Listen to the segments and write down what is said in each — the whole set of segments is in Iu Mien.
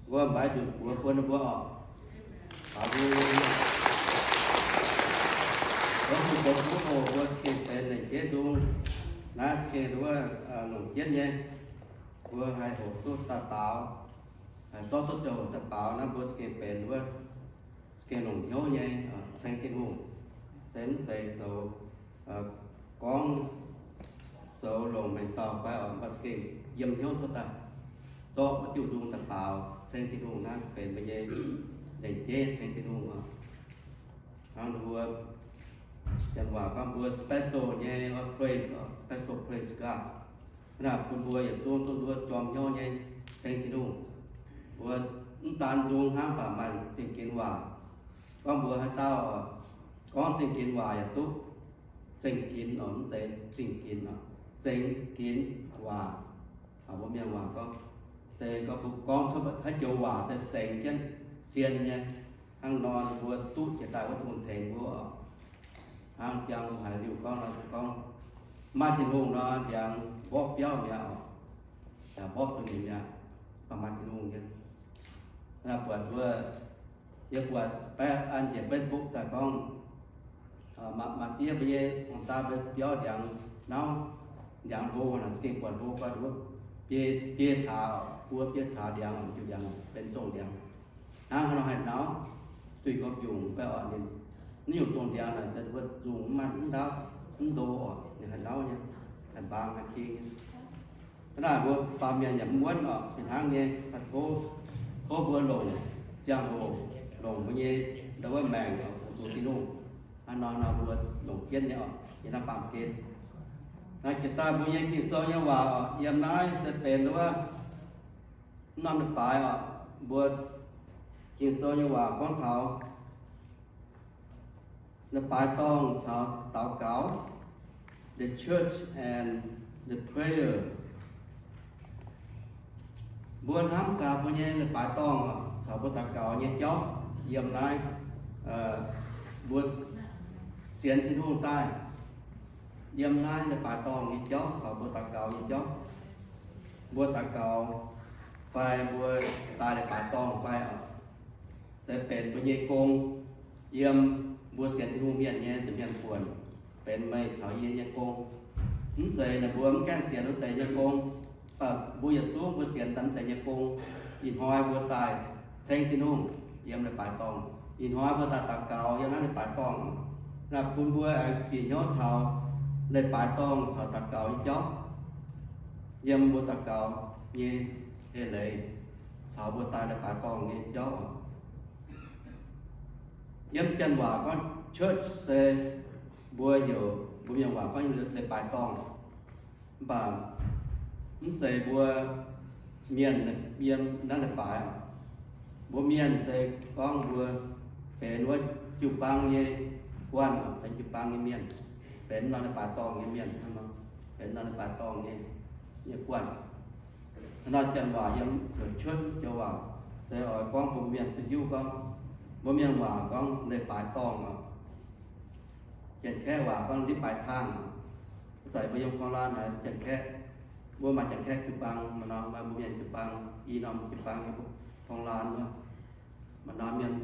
Mbuo mbaix nzunc buoz bun ninh mbuo oc. Haleluya. Gorngv mbuo zoux duqv oc, mbuo za'gengh benx lengc jeiv nzung. Naaiv za'gengh wuov longc jienv nyei. Mbuo haih hoqc duqv daaih baaux, haih zorqv duqv ziangh hoc daaih baaux naaiv, mbuo za'gengh benx wuov, za'gengh longc hnyouv nyei ceng Tin-Hungh, se mv zeiz zoux gorngv zoux longc maengc dauh fai oc, mv baac za'gengh yiem hnyouv cuotv daaih, zorqv wuov diuh nzung daaih baaux ceng Tin-Hungh. Naaiv benx mbuo nyei lengc jeiv ceng Tin-Hungh oc. Hnangv mbuo janx waac gorngv mbuo special nyei praise, special praise God. Naaiv bun mbuo yietc zungv duqv nduov jorm hnyouv nyei ceng Tin-Hungh. Mbuo mv daan nzung hnangv, mv baac maaih zingh ginx waac. Gorngv mbuo haaix dauh gorngv zingh ginx waac yaac duqv. Zingh ginx oc, mv zeiz zingh ginx oc, zingh ginx waac. Mbuo mienh waac gorngv, se gorngv mbuo gorngv cuotv haaix joux waac se zengx jienv zien nyei. Hnangv nor mbuo duqv jiex daaih wuov Tin-Hungh tengx mbuo oc. Hnangv jangx haiz liuz gorngv nor, gorngv maaih Tin-Hungh nor, ndiangx mborqv biauv mi'aqv oc. Yaac mborqv zuqc ninh mi'aqv, baac maaih Tin-Hungh nyei. Naaiv buatc wuov, yie buatc baeqv an njiec Facebook daaih gorngv, maaih diev mbuo nyei hmuangx daaih mbuo biauv ndiangx nauv, ndiangx hlo, naaic za'gengh buatc hlo fai nduov, biei, biei caax, buo biei caax ndiangx, diuh ndiangx benx zongh ndiangx. Hnangv haaix nor haih nauv, duih gorx mbiungc fai oc, ninh, naaiv nyungc zongh ndiangx naaic se mbuo nzungh mv maaih mv ndaauv, mv ndo oc, ninh haih nauv nyei, haih mbaang haih king nyei. Hnangv naaic mbuo baamh mienh yaac mv wuonv oc, fih hnangv nyei, tov, tov mbuo longc ziangh hoc, longc mbuo nyei ndau wuov maengc oc, fu-sux Tin-Hungh. Hnangv nor nor mbuo longc jienv nyei oc, yiem naaiv baamh gen. Naaiv jiex daaih mbuo nyei Ging-Sou nyei waac oc, yiem naaiv se benx wuov norm leiz-baaix oc, mbuo Ging-Sou nyei waac gorngv taux leiz-baaix dorngh caux daux gaux, the church and the prayer. Mbuo hnamv gaax mbuo nyei leiz-baaix dorngh caux mbuo daux gaux nyei jauv yiem naaiv, mbuo sienx Tin-Hungh daaih, yiem naaiv leiz-baaix dorngh nyei jauv caux mbuo daux gaux nyei jauv. Mbuo daux gaux fai mbuo daaih leiz-baaix dorngh fai oc, se benx mbuo nyei gong. Yiem mbuo sienx Tin-Hungh mienh nyei nza'hmien buonc, benx meih caux yie nyei gong. Mv zeiz ninh mbuo mv gaengh sienx wuov deix nyei gong, mv baac mbuo yietc zungv mbuo sienx daaih wuov deix nyei gong. Ih hnoi mbuo daaih ceng Tin-Hungh yiem leiz-baaix dorngh. Ih hnoi mbuo daaih daux gaux yiem naaiv leiz-baaix dorngh. Naaiv bun mbuo aengx bieqc hnyouv taux leiz-baaix dorngh caux daux gaux nyei jauv, yiem mbuo daux gaux nyei eix leiz caux mbuo daaih leiz-baaix dorngh nyei jauv. Yiem janx waac gorngv church se mbuo heuc, mbuo mienh waac gorngv leiz-baaix dorngh. Mv baac mv zeiz mbuo mienh yiem naaiv leiz-baaix. Mbuo mienh se gorngv mbuo benx wuov jiu-baang nyei guanh, benx jiu-baang nyei mienh, benx norm leiz-baaix dorngh nyei mienh, benx norm leiz-baaix dorngh nyei, nyei guanh. Hnangv naaiv janx waac yiem heuc church joux waac se oix gorngv bun mienh duqv hiuv gorngv, mbuo mienh waac gorngv leiz-baaix dorngh oc. Janx-Kaeqv waac gorngv 礼拜堂. Ih zanc mbuo yiem โคราช naaic Janx-Kaeqv, mbuo maaih Janx-Kaeqv jiu-baang, maaih norm maaih mbuo mienh jiu-baang, i norm jiu-baang yiem โคราช wuov. Maaih norm mienh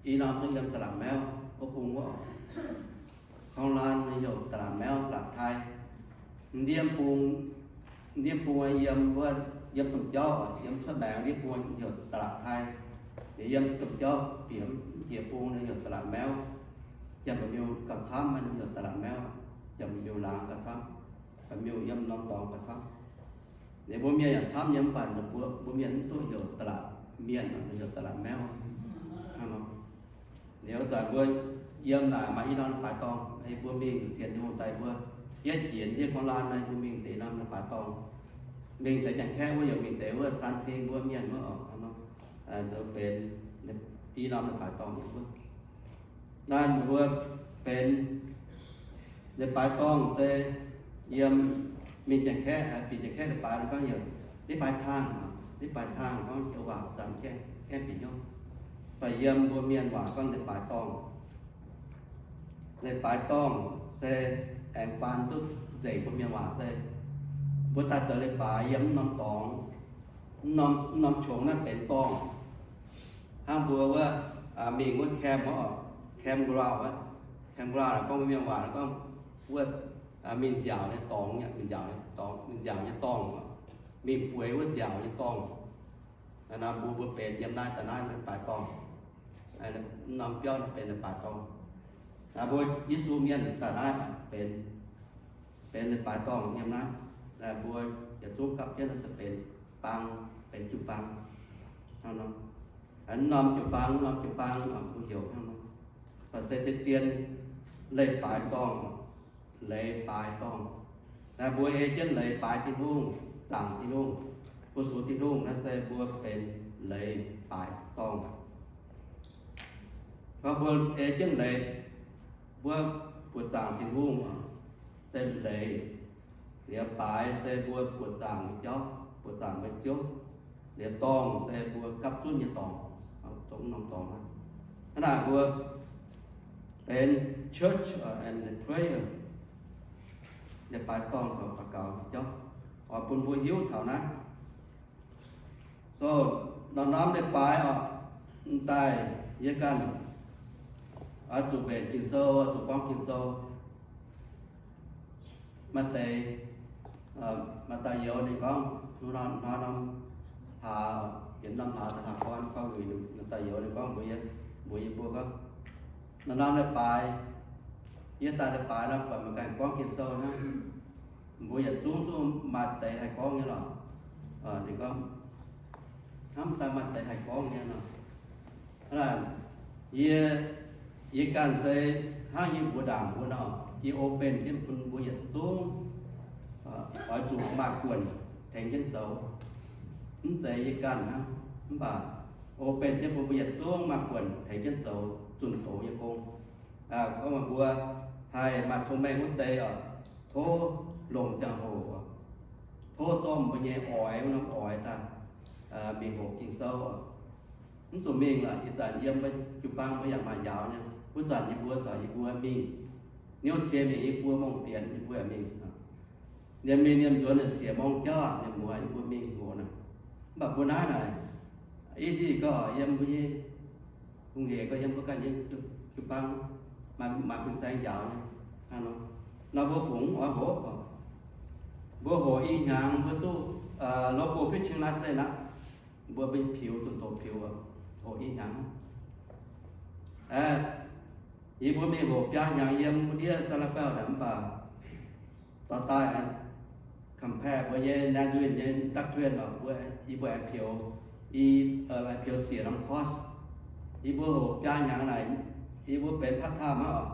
i norm duqv yiem ตลาดแมว wuov bung wuov. โคราช ninh heuc ตลาดแมว ตลาดไทย. Ndiev bung, ndiev bung yiem wuov, yiem domh jauv, yiem cuotv maengx ndiev bung heuc ตลาดไทย. Liuz yiem domh jauv bieqc jiex bung ninh heuc ตลาดแมว. Janx-Baeqc Miuh gauh camv, ninh heuc ตลาดแมว. Janx-Baeqc Miuh laangz gauh camv. Baeqc Miuh yiem norm dorngx gauh camv. Liuz mbuo mienh yaac camv nyei, mv baac mbuo, mbuo mienh mv duqv heuc ตลาด Mienh, ninh heuc ตลาดแมว. Hnangv nor. Liuz zanc mbuo yiem naaic maaih i norm leiz-baaix dorngh, mbuo mingh sienx Tin-Hungh daaih mbuo yietv jiex ndiev โคราช naaiv, mbuo mingh deix norm leiz-baaix dorngh. Mingh deix Janx-Kaeqv wuov, yaac mingh deix wuov สถานที่ mbuo mienh wuov oc. Hnangv nor, benx i norm leiz-baaix dorngh nyei wuov. Naaiv mbuo benx leiz-baaix dorngh se yiem mingh Janx-Kaeqv, bieqc Janx-Kaeqv leiz-baaix gorngv heuc 礼拜堂, 礼拜堂 gorngv joux waac zanc gaengh bieqc hnyouv. Mv baac yiem mbuo mienh waac gorngv leiz-baaix dorngh. Leiz-baaix dorngh se aengx faan duqv nzengc mbuo mienh waac se mbuo daaih zoux leiz-baaix yiem norm dorngx, Norm, norm qongx naaiv benx dorngh. Hnangv mbuo wuov, mingh wuov camp wuov, campground wuov, campground gorngv mienh waac gorngv wuov, mingh nziaauc nyei dorngx, mingh nziaauc nyei dorngx, mingh nziaauc nyei dorngh, mingh bueix wuov nziaauc nyei dorngh. Naaiv mbuo, mbuo benx yiem naaiv daaih naaiv leiz-baaix dorngh. Norm biauv naaiv benx leiz-baaix dorngh. Mbuo Yesu mienh daaih naaiv benx, benx leiz-baaix dorngh yiem naaiv. Mbuo yietc zungv gapv jienv se benx baang, benx jiu-baang. Hnangv nor, norm jiu-baang, norm jiu-baang mbuo heuc hnangv nor. Baac se zien-zien leiz-baaix dorngh, leiz-baaix dorngh. Naaiv mbuo ei jienv leiz-baaix Tin-Hungh, zaangc Tin-Hungh, fu-sux Tin-Hungh, naaiv se mbuo benx leiz-baaix dorngh. Gorngv mbuo ei jienv leiz, mbuo buoqc zaangc Tin-Hungh se leiz, liuz baaix se mbuo buoqc zaangc nyei jauv, buoqc zaangc nyei Ziouv, liuz dorngh se mbuo gapv zunv nyei dorngh, dongh norm dorngh. Hnangv naaic mbuo benx church and prayer, leiz-baaix dorngh caux daux gaux jauv, oix bun mbuo hiuv taux naaiv. So, norm-norm leiz-baaix oc, daaih yie ganh oix zuqc mbenc Ging-Sou, oix zuqc gorngv Ging-Sou. Maaih deix, maaih dauh youz ninh gorngv, hnoi norm hlaax, yietc norm hlaax daaih hlaax gorn gorngv wuic, maaih dauh youz ninh gorngv mbuox yie, mbuox yie mbuo gorngv, norm-norm leiz-baaix, yie daaih leiz-baaix nor buatc mangc gaax gorngv Ging-Sou hnangv. Mbuo yietc zungv zungv maaih deix haih gorngv nyei lorqc. Ninh gorngv, hnamv daaih maaih deix haih gorngv nyei nor. Yie, yie ganh se hnangv yie mbuox ndaangc mbuo nor, yie open jienv bun mbuo yietc zungv oix zuqc maaih buonc tengx jienv zoux. Mv zeiz yie ganh hnangv, mv baac open jienv bun mbuo yietc zungv maaih buonc tengx jienv zoux zunh doz nyei gong. Gorngv meih mbuo haih maaih cong-mengh wuov deix oc, tov longc ziangh hoc, tov zorqv mbuo nyei oix, wuov norm oix daaih mingh hoqc Ging-Sou. Mv zuqc mingh lorqc, ih zanc yiem mbuo jiu-baang mbuo yaac maaih njaaux nyei. Wuov zanc yie mbuo caux yie mbuo mingh, niouv cie mingh yie mbuo mongh bienx yie mbuo yaac mingh. Liemh mingh liemh nzuonx naaic siec morng jauv, mienh muoz, yie mbuo mingh hoqc naaic. Mv baac mbuo naaiv naaic, i zih gauh yiem mbuo nyei hungh hec gauh yiem mbuo ganh nyei jiu-baang, maaih fin-saeng njaaux nyei. Hnangv nor, nor mbuo fungx oix hoqc, mbuo hoqc i hnyangx mbuo duqv local preaching license aqv. Mbuo mingh piux zunh doz piux, hoqc i hnyangx. Yie mbuo mingh hoqc biaa hnyangx yiem mbuo ndiev Sacramento naaic, mv baac dorh daaih compare mbuo nyei Nazarene nyei doctrine oc, mbuo, yie mbuo aengx piux, yie, aengx piux siec norm course. Yie mbuo hoqc biaa hnyangx naaic, yie mbuo benx part-time aqv oc,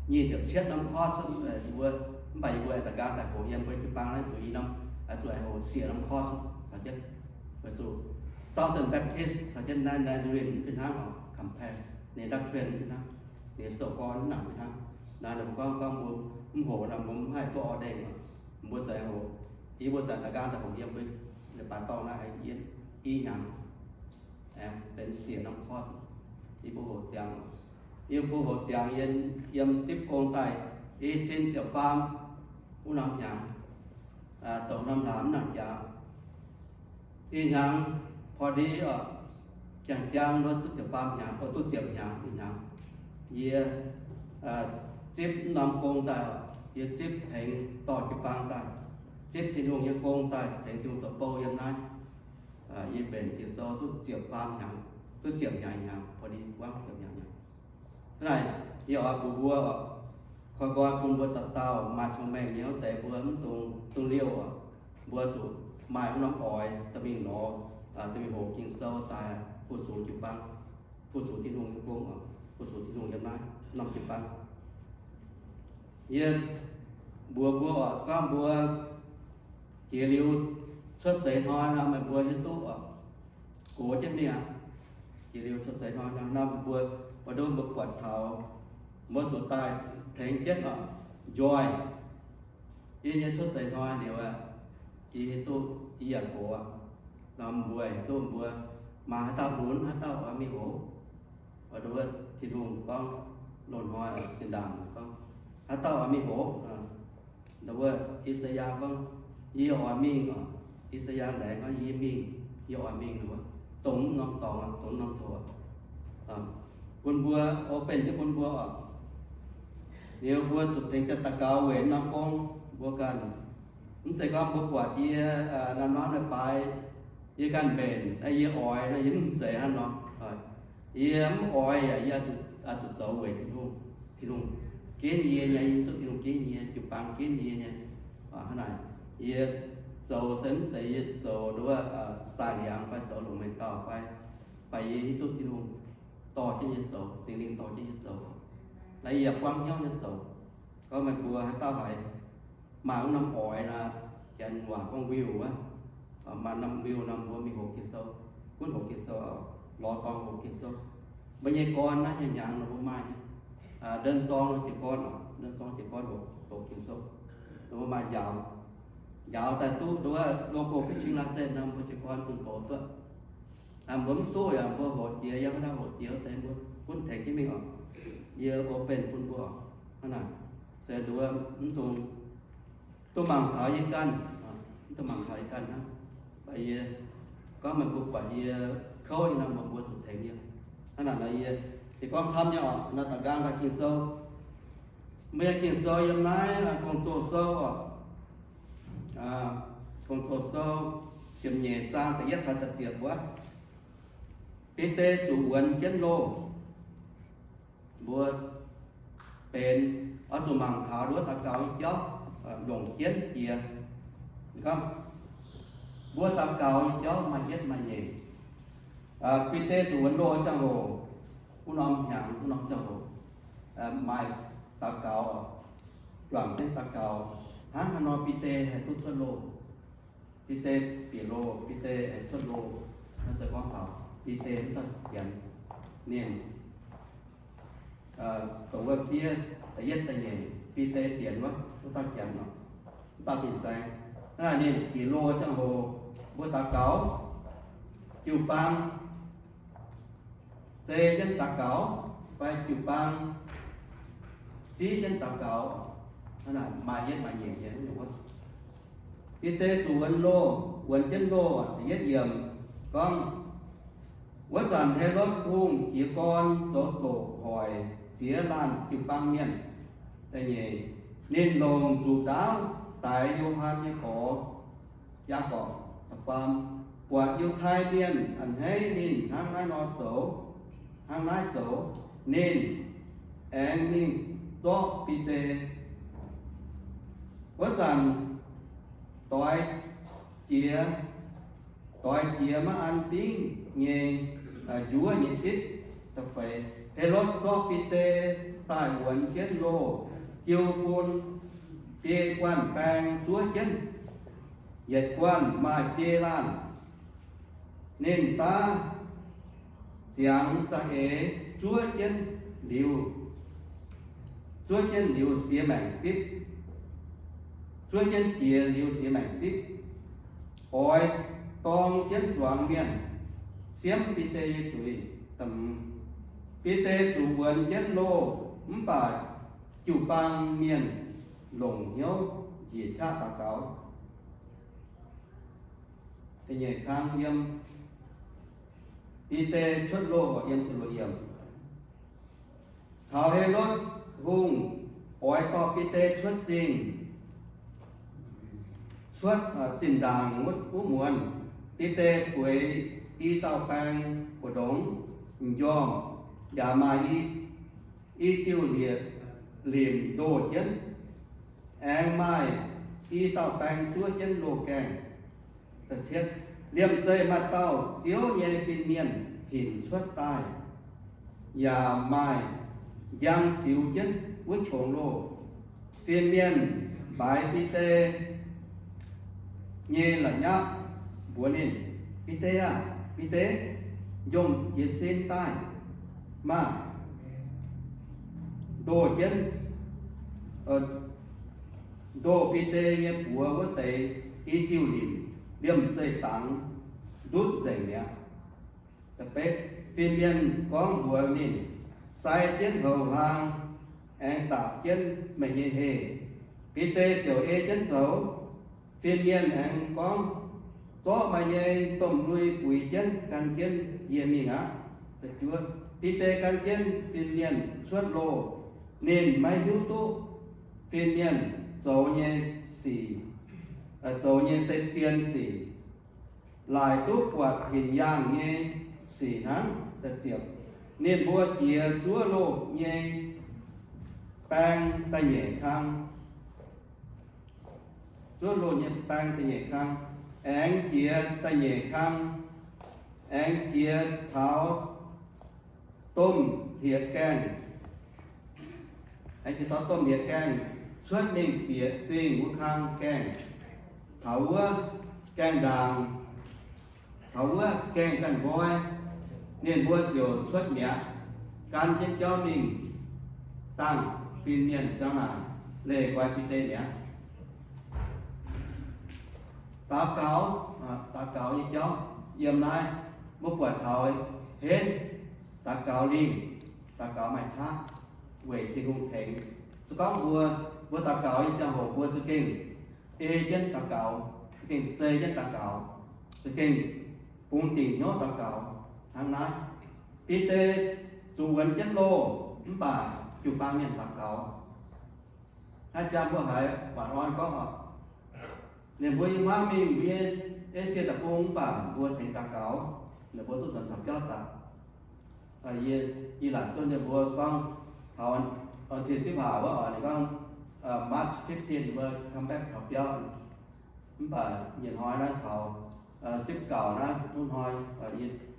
nyic ziepc cietv norm course, yie mbuo, mv baac yie mbuo aengx da'nqaang daaih hoqc yiem mbuo jiu-baang naaiv, mbuo i norm, zuqc aengx hoqc siec norm course caux jienv, weic zuqc Southern Baptist caux jienv naaiv Nazarene mv fih hnangv oc, compare ninh doctrine mv fih hnangv, ninh sou gorn mv nangc fih hnangv. Naaiv ninh mbuo gorngv, gorngv mbuo mv hoqc nor mbuo mv haih duqv ordain oc. Mbuo zuqc aengx hoqc, yie mbuo zuqc da'nqaang daaih hoqc yiem mbuo leiz-baaix dorngh naaiv aengx yiem i hnyangx, aengx benx siec norm course. Yie mbuo hoqc ziangx, yie mbuo hoqc ziangx yiem, yiem zipv gong daaih i cin ziepc faam wuov norm hnyangx, dongh norm hlaax mv nangc jaax. Ih hnyangx พอดี oc, jangx-jangx wuov duqv ziepc faam hnyangx, o, duqv ziepc hnyangx, ih hnyangx. Yie zipv mv norm gong daaih oc, yie zipv tengx dorh jiu-baang daaih, zipv Tin-Hungh nyei gong daaih tengx Tin-Hungh zoux bou yiem naaiv. Yie mbenc Ging-Sou duqv ziepc faam hnyangx, duqv ziepc hnyangx hnyangx, พอดี buangv ziepc hnyangx hnyangx. Hnangv naaic, yie oix mbuox mbuo oc, koi nqoi bun mbuo dauh dauh maaih cong-mengh nyei wuov deix mbuo mv dungx, dungx liouh oc. Mbuo zuqc maaih wuov norm oix dorh mingh lorz, dorh mingh hoqc Ging-Sou daaih fu-sux jiu-baang, fu-sux Tin-Hungh nyei gong oc, fu-sux Tin-Hungh yiem naaiv norm jiu-baang. Yie mbuox mbuo oc, gorngv mbuo jiex liuz cuotv seix hnoi nor, meih mbuo hiuv duqv oc, gox jienv mingh aqv. Jiex liuz cuotv seix hnoi nor, nor mbuo, mbuo nduov mbuo buatc taux mbuo zuqc daaih tengx jienv oc, njoih. Yie nyei cuotv seix hnoi liuz aqv, yie hiuv duqv yie yaac gox aqv. Nor mbuo hiuv duqv mbuo maaih haaix dauh lunx, haaix dauh oix mingh hoc. Nduov Tin-Hungh gorngv loz-hnoi zinh ndaangc gorngv, haaix dauh oix mingh hoc. Nduov I^saa^yaa gorngv, yie oix mingh oc. I^saa^yaa laengz gorngv, yie mingh. Yie oix mingh wuov, dongh norm dorngx, dongh norm zoux. Bun mbuo, oix benx jienv bun mbuo oc. Liuz mbuo zuqc tengx daux gaux weic norm gong mbuo ganh. Mv zeiz gorngv mbuo buatc yie norm-norm baaix, yie ganh mbenc, yie oix nor, yie mv zeiz hnangv nor. Yie mv oix yaac yie zuqc zoux weic Tin-Hungh. Tin-Hungh ginv yie nyei, yie duqv Tin-Hungh ginv yie, jiu-baang ginv yie nyei. Hnangv naaic, yie zoux se mv zeiz yie zoux nduov saah-liangx fai zoux longc mengh dauh fai, mv baac yie hiuv duqv Tin-Hungh dorh jienv yie zoux, Singx Lingh dorh jienv yie zoux. Naaiv yie yaac buangv hnyouv nyei zoux. Gorngv meih mbuo haaix dauh haiz maaih wuov norm oix nor, janx waac gorngv will wuov, maaih norm will nor, mbuo mingh hoqc Ging-Sou, gunv hoqc Ging-Sou, lorz dorngx hoqc Ging-Sou. Mbuo nyei gorn naaiv nyei hnyangx nor mbuo maaih, เดือนสอง nor jiez gorn, เดือนสอง jiez gorn hoqc Ging-Sou. Nor mbuo maaih njaaux, njaaux daaih duqv nduov โลโก้ Christian License nor mbuo jiez gorn zunh doz duqv. Mbuo mv duqv yaac mbuo hoqc jiex, yiem haaix dauh hoqc jiex wuov deix mbuo gunv tengx jienv mingh oc. Yie open bun mbuo oc. Hnangv naaic, se nduov mv dungx, dungx mangc taux yie ganh, mv dungx mangc taux yie ganh hnangv. Mv baac yie gorngv meih mbuo buatc yie kouv nyei nor, meih mbuo zuqc tengx yie. Hnangv naaic nor yie, yie gorngv camv nyei oc, naaiv da'nqaang daaih Ging-Sou. Mbuo nyei Ging-Sou yiem naaiv Gong-Zoh Sou oc. Gong-Zoh Sou ziepc nyeic zaang da'yietv taux da'ziepc wuov, Bide zuqc wuonx jienv loh. Mbuo benx oix zuqc mangc taux nduov daux gaux nyei jauv, longc jienv jiex. Gorngv mbuo daux gaux nyei jauv maaih yietv maaih nyeic. Bide zuqc wuonx loh ziangh hoc, wuov norm hnyangx, wuov norm ziangh hoc, maaih daux gaux, juangc jienv daux gaux, hnangv haaix nor Bide haih duqv cuotv loh. Bide bieqc loh, Bide aengx cuotv loh. Naaiv se gorngv taux Bide wuov dauh janx, ninh dongh wuov fiev da'yietv da'nyeic, Bide fienx wuov, wuov dauh janx oc, wuov dauh fin-saeng. Hnangv naaic ninh bieqc loh ziangh hoc, mbuo daux gaux, jiu-baang zei jienv daux gaux, fai jiu-baang ziv jienv daux gaux, hnangv naaic maaih yietv maaih nyeic nyei wuov. Bide zuqc wuonx loh, wuonx jienv loh, da'yietv yiemc gorngv, wuov zanc Helotv Hungh jiez gorn zoux doqc hoic ziex laanh jiu-baang mienh. Da'nyeic, ninh longc nzuqc ndaauv daix Yo^han nyei gorx, Yaagorpc, da'faam, buatc Yiutai Mienh a'hneiv ninh hnangv naaiv nor zoux, hnangv naaiv zoux, ninh aengx mingh zorqv Bide. Wuov zanc doix jiex, doix jiex maiv an bingv nyei njuov nyei zipv. Da'feix, Helotv zorqv Bide daaih wuonx jienv loh, jiu bun biei guanh baeng zuov jienv. Yietc guanh maaih biei laanh. Ninh daav ziangx za'eix zuov jienv liuz, zuov jienv liuz siex maengc zipv, zuov jienv jiex liuz siex maengc zipv, oix dorng jienv zuangx mienh siemv Bide nyei zuiz. Bide zuqc wuonx jienv loh, mv baac jiu-baang mienh longc hnyouv njiec qaqv daux gaux. Da'nyeic kang yiem Bide cuotv loh yiem da'luoqc yiemc. Taux Helotv Hungh oix dorh Bide cuotv zingh, cuotv zinh ndaangc wuov muonz, Bide bueix i dauh baeng mbu'ndongx m'njormh, yaac maaih i, i diuh limc ndoh jienv, aengx maaih i dauh baeng zuov jienv loh gaengh. Liemh zeih maaih dauh Ziouv nyei fin-mienh hinc cuotv daaih, yaac maaih njang ziux jienv wuov qongx loh. Fin-mienh mbaix Bide nyei la'nyapv, mbuox ninh, Bide aah! Bide, njongh jiez sin daaih maah! Ndoh jienv, ndoh Bide nyei buoz wuov deix i diuh limc liemh zeih dangx ndutv nzengc mi'aqv. Fin-mienh gorngv mbuox ninh, Sai jienv houc hlaang aengx daapc jienv meih nyei heh. Bide ziouc ei jienv zoux. Fin-mienh aengx gorngv, Zorqv meih nyei domh lui buix jienv gan jienv yie mingh aqv. Bide gan jienv fin-mienh cuotv loh. Ninh maiv hiuv duqv fin-mienh zoux nyei sic, zoux nyei se zien sic, laaic duqv buatc hinc yaangh nyei sic hnangv. Ninh mbuo jiex zuov loh nyei baeng da'nyeic kang, zuov loh nyei baeng da'nyeic kang, aengx jiex da'nyeic kang, aengx jiex taux domh hlieqv-gaengh, aengx jiex taux domh hlieqv-gaengh cuotv mingh bieqc zingh wuov kang gaengh, taux wuov gaengh ndaangc, taux wuov gaengh ganh nqoi, ninh mbuo ziouc cuotv mi'aqv, gan jienv jauv mingh dangh fin-mienh ziang naaic leih nqoi Bide mi'aqv. Daux gaux, daux gaux nyei jauv yiem naaiv, mbuo buatc taux henv daux gaux lingh, daux gaux maaih qaqv weic Tin-Hungh tengx. Se gorngv mbuo, mbuo daux gaux nyei ziangh hoc mbuo za'gengh ei jienv daux gaux, za'gengh zei jienv daux gaux, za'gengh bungx dingc hnyouv daux gaux hnangv naaiv. Bide zuqc wuonx jienv loh mv baac jiu-baang mienh daux gaux. Hnangv jang mbuo haiz waac orn gorngv oc, ninh mbuo i hmuangv mingh mbuo nyei Esie Deic-Bung mv baac mbuo tengx daux gaux, ninh mbuo duqv nzuonx taux biauv daaih. Yie, yie laaic duqv ninh mbuo gorngv taux วันที่สิบห้า wuov oc, ninh gorngv March fifteen mbuo come back taux biauv. Mv baac nyic hnoi naaiv taux สิบเก้า naaiv, hnoi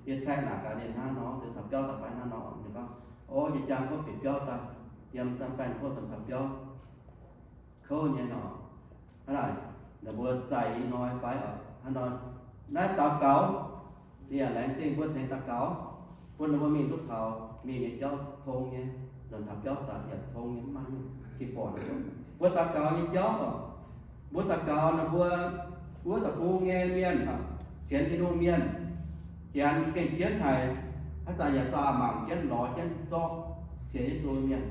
yie แท็ก naaic gaax ninh hnangv nor, taux biauv daaih fai hnangv nor, ninh gorngv, o, jiex jaang wuov bieqc biauv daaih, yiem San Fran kuotv taux biauv kouv nyei nor. Hnangv naaic, ninh mbuo zaih i hnoi fai oc, hnangv nor, naaiv daux gaux, ninh yaac laengz zingh mbuo tengx daux gaux, bun ninh mbuo mingh duqv taux mingh nyei jauv tong nyei, nzuonx taux biauv daaih yaac tong nyei, mv maaih nyungc ging-borqc. Mbuo daux gaux nyei jauv oc, mbuo daux gaux ninh mbuo wuov deic-bung nyei mienh, sienx Tin-Hungh mienh, janx za'gengh jienv haic, haaix zanc yaac zaah mangc jienv lorz jienv zorqv sienx Yesu mienh.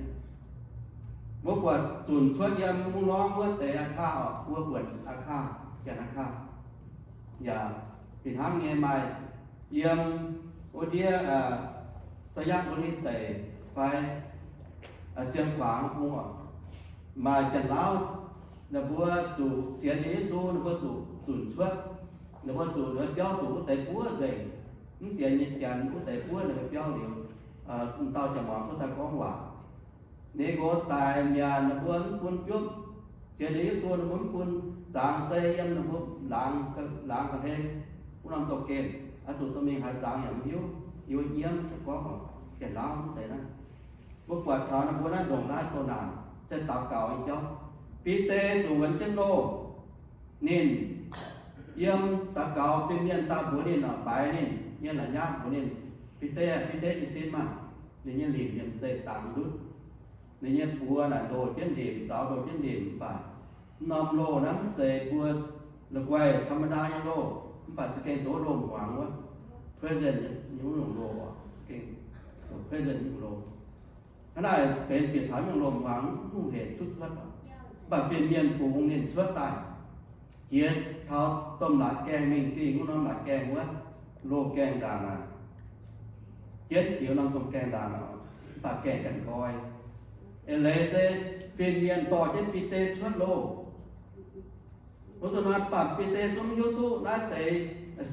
Mbuo buatc zunc cuotv yiem mungv norm wuov deix Aa Kaav oc, mbuo buatc Aa Kaav, janx Aa Kaav, yaac fih hnangv nyei maaih yiem wuov ndiev Saiyaang Buli deic fai Siang-Kuangx bung oc, maaih Janx-Lauv, ninh mbuo zuqc sienx Yesu, ninh mbuo zuqc zunc cuotv, ninh mbuo zuqc, ninh mbuo biauv zuqc wuov deix buov nzengc. Mv sienx nyei janx wuov deix buov ninh mbuo biauv liuz, m'dauh jaa-muangz cuotv daaih gorngv waac. Ninh nqox daic mi'aqv, ninh mbuo mv bun biopv. Sienx Yesu ninh mbuo mv bun zangx sei yiem ninh mbuo laangz, laangz ga'hlen wuov norm ga'gengh, oix zuqc dorh mingh haaix zangx yaac mv hiuv. Yie mbuo nyiemv gorngv, Janx-Lauv wuov deix naaiv, mbuo buatc taux ninh mbuo naaiv ndongc naaiv doh naanc se daux gaux nyei jauv. Bide zuqc wuonx jienv loh, ninh yiem daux gaux fin-mienh daaih mbuox ninh, baix ninh nyei la'nyapv mbuox ninh, Bide, Bide, jiez sin maah! Ninh nyei limc yaac mv zeiz dangx ndutv. Ninh nyei buoz naaic ndoh jienv limc, zaux ndoh jienv limc, mv baac norm loh naaiv mv zeiz mbuo la'guaih ธรรมดา nyei loh, mv baac za'gengh doqc loh hmuangx wuov, present nyei wuov nyungc loh, za'gengh present nyungc loh. Hnangv naaic benx bieqc taux nyungc loh hmuangx, mv hungh hec cuotv cuotv, mv baac fin-mienh bungx ninh cuotv daaih, jiex taux domh laatc gaengh mingh zingh wuov norm laatc gaengh wuov, loh gaengh ndaangc aqv. Jienv jiex norm domh gaengh ndaangc aqv, mv baac gaengh ganh nqoi. Eix leiz se fin-mienh dorh jienv Bide cuotv loh. Wuov zanc naaiv baac Bide zungv mv hiuv duqv naaiv deix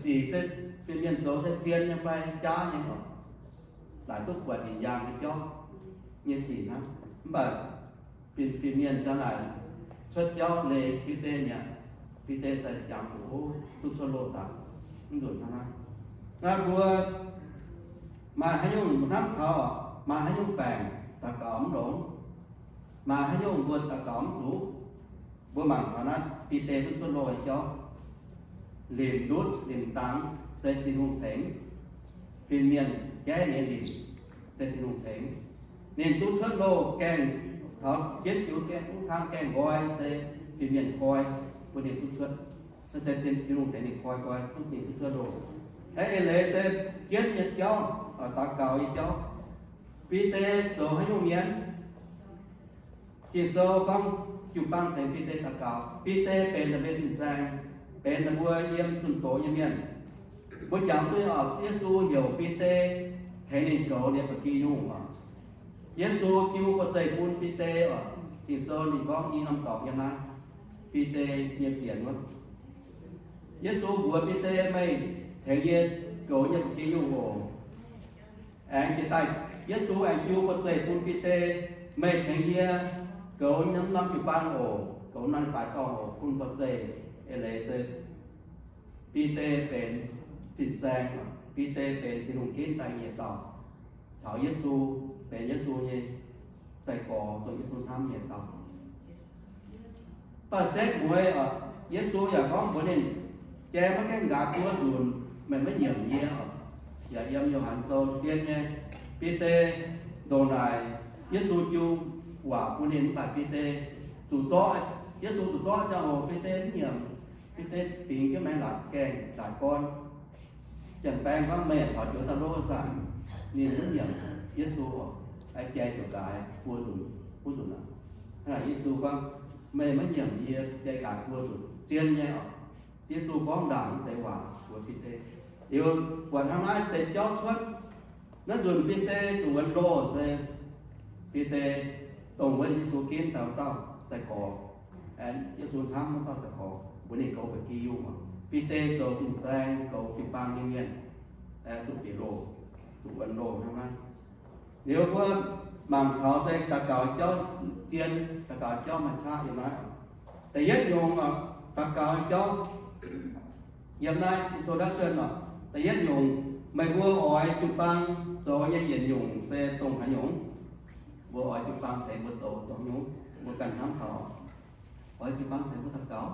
sic se fin-mienh zoux se zien nyei fai jaav nyei oc. Laaic duqv buatc hinc yaangh nyei jauv nyei sic hnangv. Mv baac fin, fin-mienh ziang naaic cuotv jauv leih Bide mi'aqv. Bide se jangx zuqc, o, duqv cuotv loh daaih, mv nzunc hnangv naaiv. Naaiv mbuo maaih haaix nyungc hnamv taux, maaih haaix nyungc baengc daux gaux mv longx, maaih haaix nyungc mbuo daux gaux mv zuqc, mbuo mangc taux naaiv Bide duqv cuotv loh nyei jauv. Limc ndutv limc dangx se Tin-Hungh tengx. Fin-mienh jaiv nyei limc se Tin-Hungh tengx. Ninh duqv cuotv loh gaengh taux jienv jiuc gaengh wuov kang gaengh nqoi se fin-mienh koi bun ninh duqv cuotv. Naaiv se Tin, Tin-Hungh tengx ninh koi nqoi duqv ninh duqv cuotv loh. Eix leiz se jienv nyei jauv, daux gaux nyei jauv. Bide zoux haaix nyungc mienh? Ging-Sou gorngv jiu-baang tengx Bide daux gaux. Bide benx da'mben fin-saeng, benx ninh mbuo yiem zunh doz nyei mienh. Mbuo jangx duqv oc, Yesu heuc Bide tengx ninh goux ninh ba'gi yungh oc. Yesu jiu forv-zeih bun Bide oc. Ging-Sou ninh gorngv i norm dorngx yiem naaiv, Bide nyei fienx wuov. Yesu mbuox Bide, meih tengx yie goux nyei ba'gi yungh oc. Aengx jiex daaih, Yesu aengx jiu forv-zeih bun Bide, meih tengx yie goux norm jiu-baang oc, goux norm leiz-baaix dorngh oc, bun forv-zeih. Eix leiz se Bide benx fin-saeng, Bide benx Tin-Hungh ginv daaih nyei dauh, caux Yesu, benx Yesu nyei sai-gorx, dongh Yesu hnamv nyei dauh. Mv baac setv mueiz oc, Yesu yaac gorngv mbuox ninh, jai maiv gaengh nqaaix buo nzunc meih maiv nyiemc yie oc. Yaac yiem Yo^han Sou zien nyei, Bide ndongc naaic, Yesu jiu waac bun ninh mv baac Bide zuqc zorqv, Yesu zuqc zorqv ziangh hoc Bide mv nyiemc. Bide bingx jienv maengx laatc gaengh laatc gorn. Janx-baeng gorngv meih yaac caux joux daaih lov saah? Ninh maiv nyiemc Yesu oc. Jai ziouc nqaaix buo nzunc, buo nzunc aqv. Hnangv naaic Yesu gorngv, meih maiv nyiemc yie, jai nqaaix buo nzunc, zien nyei oc. Yesu gorngv ndaangc deix waac mbuox Bide. Liuz buatc hnangv naaiv deix jauv cuotv, naaiv nzunc Bide zuqc wuonx loh se Bide dongh wuov Yesu ginv dauh dauh sai-gorx, aengx Yesu hnamv wuov dauh sai-gorx, mbuox ninh goux ba'gi yungh oc. Bide zoux fin-saeng goux jiu-baang nyei mienh, aengx zuqc bieqc loh, zuqc wuonx loh hnangv naaiv. Liuz mbuo mangc taux se daux gaux jauv zien, daux gaux jauv maaih qaqv yiem naaiv oc. Da'yietv nyungc oc, daux gaux jauv yiem naaiv introduction oc. Da'yietv nyungc, meih mbuo oix jiu-baang zoux nyei yietc nyungc se dongh haaix nyungc? Mbuo oix jiu-baang tengx mbuo zoux dongh haaix nyungc? Mbuo ganh hnamv taux, oix jiu-baang tengx mbuo daux gaux.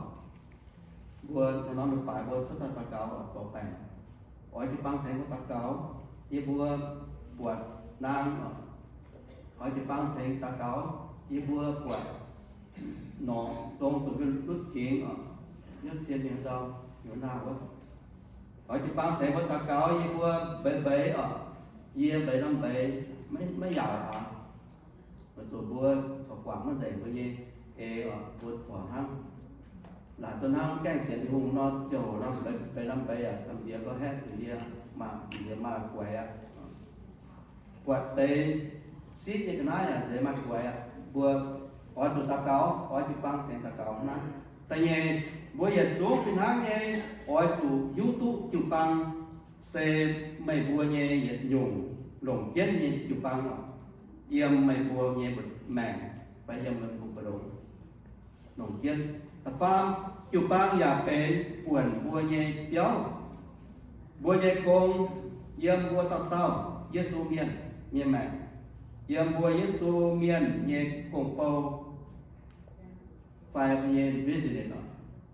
Mbuo norm-norm leiz-baaix mbuo cuotv daaih daux gaux oc, zoux baengc. Oix jiu-baang tengx mbuo daux gaux, yie mbuo buatc naang oc. Oix jiu-baang tengx daux gaux, yie mbuo buatc norqc zong zuqc mbuo ndutv gingx oc, yietv cien mingh ndau, mingh naah wuov. Oix jiu-baang tengx mbuo daux gaux, yie mbuo mbeix mbeix oc, yie mbeix norm mbeix maiv, maiv yaauc aqv. Weic zuqc mbuo corc guangc maiv nzengc mbuo nyei eix oc, mbuo corc hnangv laaic duqv hnangv gaengh sienx Tin-Hungh nor, ziangh hoc nor mbeix, mbeix norm mbeix aqv, gamh nziex gorngv haeqv zuqc yie, maaih nziex maaih guaix aqv. Buatc deix siqv nyei ga'naaiv yaac nzeix maaih guaix aqv. Mbuo oix zuqc daux gaux, oix jiu-baang tengx daux gaux hnangv. Da'nyeic, mbuo yietc zungv fih hnangv nyei oix zuqc hiuv duqv jiu-baang se meih mbuo nyei yietc nyungc longc jienv nyei jiu-baang oc, yiem meih mbuo nyei maengc fai yiem meih mbuo mbu'ndongx longc jienv. Da'faam, jiu-baang yaac benx buonc mbuo nyei biauv. Mbuo nyei gong yiem mbuo dauh dauh Yesu mienh nyei maengc, yiem mbuo Yesu mienh nyei gong-bou fai mbuo nyei business oc.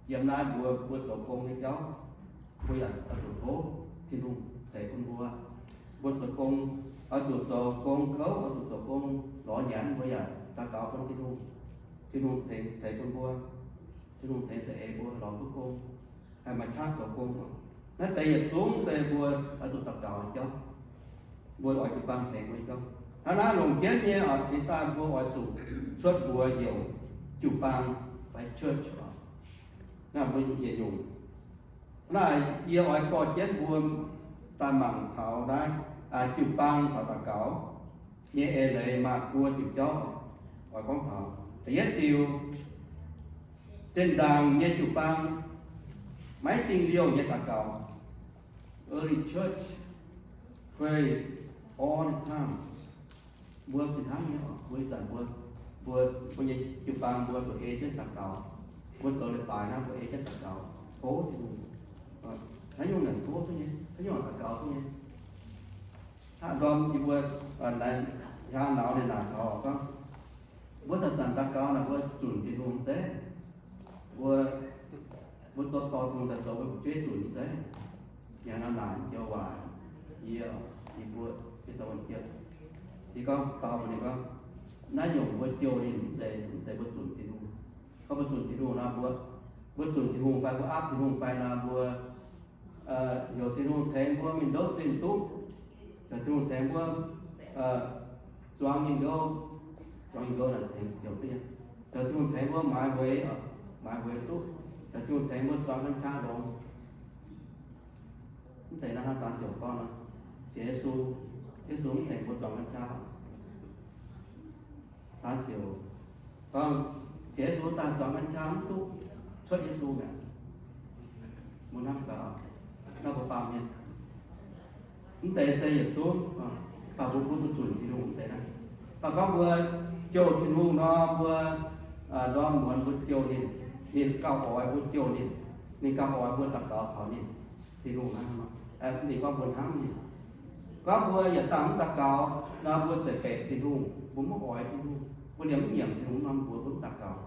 Yiem naaiv mbuo, mbuo zoux gong nyei jauv, mbuo yaac oix zuqc tov Tin-Hungh ceix bun mbuo. Mbuo zoux gong, oix zuqc zoux gong kouv, oix zuqc zoux gong lorz nyanc, mbuo yaac daux gaux bun Tin-Hungh. Tin-Hungh tengx ceix bun mbuo. Tin-Hungh tengx za'eix mbuo lorz duqv gong, haih maaih qaqv zoux gong. Naaiv deix yietc zungv se mbuo oix zuqc daux gaux nyei jauv. Mbuo oix jiu-baang tengx mbuo nyei jauv. Hnangv naaiv longc jienv nyei oc, cingx daaih mbuo oix zuqc cuotv mbuox heuc jiu-baang fai church oc. Naaiv mbuo yietc nyungc. Naaiv yie oix dorh jienv mbuo daaih mangc taux naaiv jiu-baang caux daux gaux nyei eix leiz maaih buo diuc jauv oix gorngv taux. Da'yietv diuc, zinh ndaangc nyei jiu-baang maiv dingh liouh nyei daux gaux. Early church pray all the time. Mbuo fih hnangv nyei oc, mbuo ih zanc mbuo, mbuo, mbuo nyei jiu-baang mbuo zuqc ei jienv daux gaux. Mbuo zoux leiz-baaix naaiv mbuo ei jienv daux gaux, tov Tin-Hungh. Haaix nyungc naaic tov duqv nyei, haaix nyungc daux gaux duqv nyei. Hnangv ndorm yie mbuo, aa, hnangv naux ninh naaic taux gorngv, mbuo zanc-zanc daux gaux naaic mbuo zunc Tin-Hungh zeiv. Mbuo, mbuo zoux dorh Tin-Hungh daaih zoux mbuo fu'jueiv zunc zeiv. Nyanc nor naaic joux waac, yie, yie mbuo, yie zoux wuonh jiex. Yie gorngv dau mbuox ninh gorngv, naaiv nyungc mbuo jouh ninh mv zeiz, mv zeiz mbuo zunc Tin-Hungh. Gorngv mbuo zunc Tin-Hungh nor, mbuo, mbuo zunc Tin-Hungh fai mbuo aapv Tin-Hungh fai nor, mbuo heuc Tin-Hungh tengx mbuo mingh ndouv zinh duqv, heuc Tin-Hungh tengx mbuo zuangx nyei nqouv, zuangx nyei nqouv naaic tengx heuc duqv nyei. Heuc Tin-Hungh tengx mbuo maaiz hueix, maaiz hueix duqv. Da'junh tengx mbuo zuangx gan qaqv longx. Mv deix naaiv hnangv Zaanc Ziouc gorngv nor, sienx Yesu, Yesu mv tengx mbuo zuangx gan qaqv. Zaanc Ziouc gorngv, sienx Yesu daaih zuangx gan qaqv mv duqv cuotv Yesu mi'aqv. Mbuo hnamv gaax, naaiv mbuo baamh mienh. Mv deix se yietc zungv, baac mbuo mbuo mbuo zunc Tin-Hungh mv deix naaiv. Baac gorngv mbuo jouh Tin-Hungh nor, mbuo ndorm muonz mbuo jouh ninh, ninh gauh oix mbuo jouh ninh, ninh gauh oix mbuo daux gaux caux ninh. Tin-Hungh hnangv nor, ninh gorngv mbuo hnamv ninh. Gorngv mbuo yietc dangh mv daux gaux nor, mbuo zeiz baeqc Tin-Hungh, mbuo maiv oix Tin-Hungh, mbuo liemh mv nyiemc Tin-Hungh nor, mbuo mbuo mv daux gaux.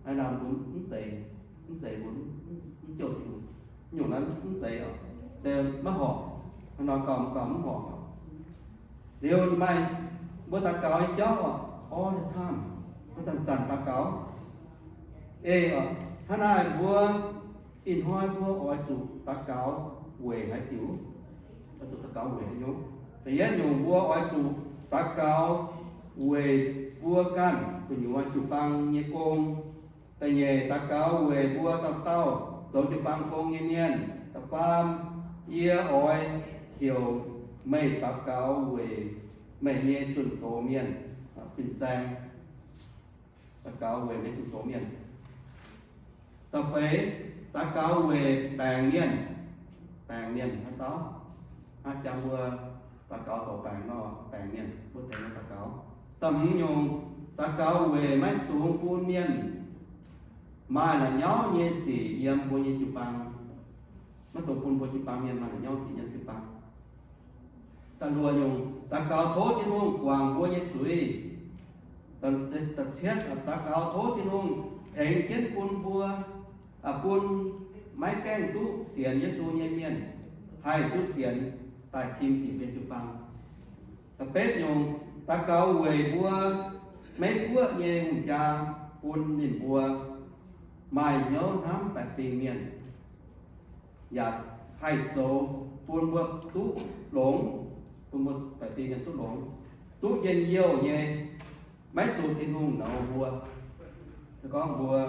Aa, mbuo mv zeiz, mv zeiz mbuo mv jouh Tin-Hungh. Nyungc naaiv mv zeiz oc, se maiv horpc. Hnangv nor gauh gauh mv horpc. Liuz maaih mbuo daux gaux nyei jauv oc, all the time, mbuo zanc-zanc daux gaux. Eix oc, hnangv naaic mbuo ih hnoi mbuo oix zuqc daux gaux weic haaix diuc? Oix zuqc daux gaux weic haaix nyungc? Da'yietv nyungc mbuo oix zuqc daux gaux weic mbuo ganh gu'nyuoz jiu-baang nyei gong. Da'nyeic, daux gaux weic mbuo dauh dauh zoux jiu-baang gong nyei mienh. Da'faam, yie oix heuc meih daux gaux weic meih nyei zunh doz mienh fin-saeng. Daux gaux weic meih zunh doz mienh. Da'feix, daux gaux weic baengc mienh. Baengc mienh haaix dauh? Hnangv jangx mbuo daux gaux zoux baengc nor, baengc mienh mbuo tengx daux gaux. Da'hmz nyungc, daux gaux weic maiv dungx bun mienh maaih la'nyauv nyei sic yiem mbuo nyei jiu-baang. Maiv dungx bun mbuo jiu-baang mienh maaih la'nyauv sic yiem jiu-baang. Da'luoqc nyungc, daux gaux tov Tin-Hungh guangc mbuo nyei zuiz. Da'cietv, daux gaux tov Tin-Hungh tengx jienv bun mbuo, bun maiv gaengh duqv sienx Yesu nyei mienh haih duqv sienx daaih tim dingc mbuo jiu-baang. Da'betv nyungc, daux gaux weic mbuo Meiv Guoqv nyei hungh jaa, bun ninh mbuo maaih hnyouv hnamv baeqc fingx mienh, yaac haih zoux bun mbuo duqv longx, bun mbuo baeqc fingx mienh duqv longx, duqv njien-youh nyei, maiv zuqc Tin-Hungh nouz mbuo. Se gorngv mbuo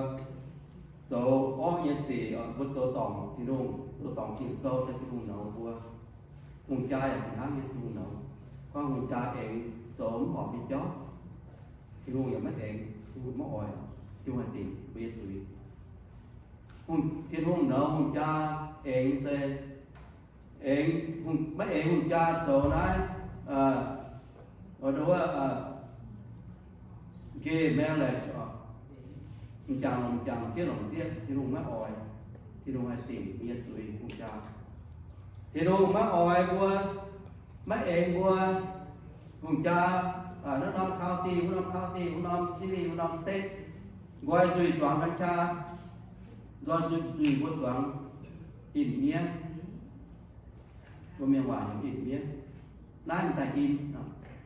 zoux orqv nyei sic, mbuo zoux dorngc Tin-Hungh, zoux dorngc Ging-Sou se Tin-Hungh nouz mbuo. Hungh jaa yaac fih hnangv nyei, Tin-Hungh nouz. Gorngv hungh jaa aengx zoux mv horpc nyei jauv, Tin-Hungh yaac maiv aengx, Tin-Hungh maiv oix, Tin-Hungh haih dingc mbuo nyei zuiz. Tin-Hungh nouz hungh jaa aengx se aengx, maiv aengx hungh jaa zoux naaiv, gay marriage oc, m'jangc longc m'jangc, m'sieqv longc m'sieqv, Tin-Hungh maiv oix. Tin-Hungh haih dingc mbuo nyei zuiz hungh jaa. Tin-Hungh maiv oix mbuo, maiv aengx mbuo hungh jaa, naaiv norm county, wuov norm county, wuov norm city, wuov norm state, nqoi nzuih zuangx gan qaqv, nqoi nzuih mbuo zuangx in-miev. Mbuo mienh waac heuc in-miev. Naaiv daaih in,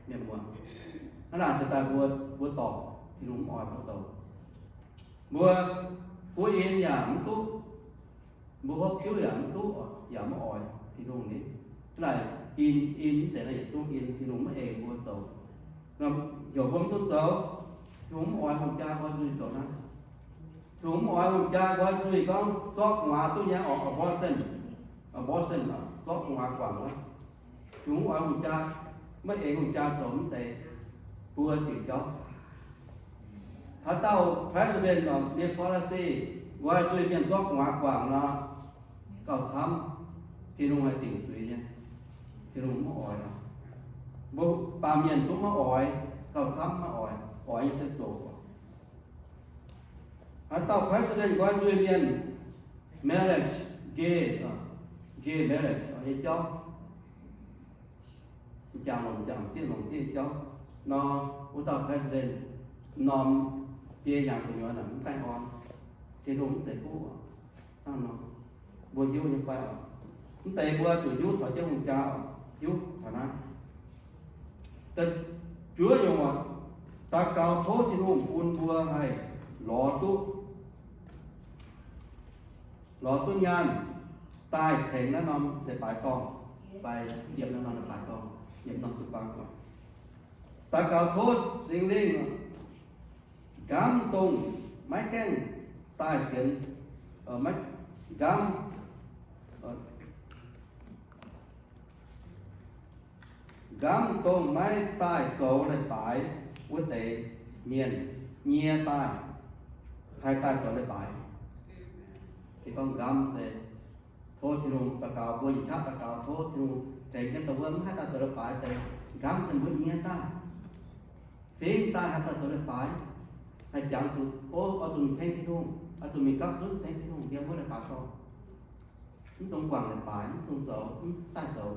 mienh muoz. Hnangv naaic se daaih mbuo, mbuo dorngc, Tin-Hungh mv oix mbuo zoux. Mbuo, mbuo in yaac mv duqv, mbuo hopv diuv yaac mv duqv, yaac mv oix Tin-Hungh nyei. Hnangv naaic in, in deix naaiv yietc zungv in, Tin-Hungh maiv aengx mbuo zoux. Heuc mbuo mv duqv zoux, Tin-Hungh mv oix hungh jaa nqoi nzuih zoux naaiv. Tin-Hungh mv oix hungh jaa nqoi nzuih gorngv zorqv gu'nguaaz duqv nyei oc, abortion, abortion, zorqv gu'nguaaz guangc wuov. Tin-Hungh mv oix hungh jaa, maiv aengx hungh jaa zoux mv deix buo diuc jauv. Haaix dauh president nyei policy, nqoi nzuih mienh zorqv gu'nguaaz guangc nor, gauh camv, Tin-Hungh haih dingc zuiz nyei. Tin-Hungh mv oix. Mbuo baamh mienh zungv maiv oix, gauh camv maiv oix, oix nyei se zoqc. Haaix dauh president nqoi nzuih mienh marriage, gay, gay marriage nyei jauv, m'jangc longc m'jangc, m'sieqv longc m'sieqv nyei jauv nor, wuov dauh president norm biei hnyangx gu'nyuoz naaic mv gaengh orn, Tin-Hungh mv zeiz fuqv. Hnangv nor, mbuo hiuv nyei fai oc? Mv deix mbuo zuqc hiuv caux jienv hungh jaa oc, hiuv taux naaiv. Da'juov nyungc oc, daux gaux tov Tin-Hungh bun mbuo haih lorz duqv, lorz duqv nyaanh daaih tengx naaiv norm leiz-baaix dorngh fai yiem naaiv norm leiz-baaix dorngh, yiem norm jiu-baang oc. Daux gaux tov Singx Lingh oc, gamv dongh maiv gaengh daaih sienx maiv nqamv, nqamv dongh maiv daaih zoux leiz-baaix wuov deix mienh nyie daaih, haih daaih zoux leiz-baaix. Ninh gorngv nqamv se tov Tin-Hungh daux gaux, mbuo yietc qaqv daux gaux tov Tin-Hungh tengx jienv dongh wuov mv haih daaih zoux leiz-baaix deix nqamv dongh mbuo nyie daaih, fingx daaih haih daaih zoux leiz-baaix, haih jangx zuqc, o, oix zuqc mingh ceng Tin-Hungh, oix zuqc mingh gapv zunv ceng Tin-Hungh yiem wuov leiz-baaix dorngh. Mv dungx guangc leiz-baaix, mv dungx zoux, mv daaih zoux,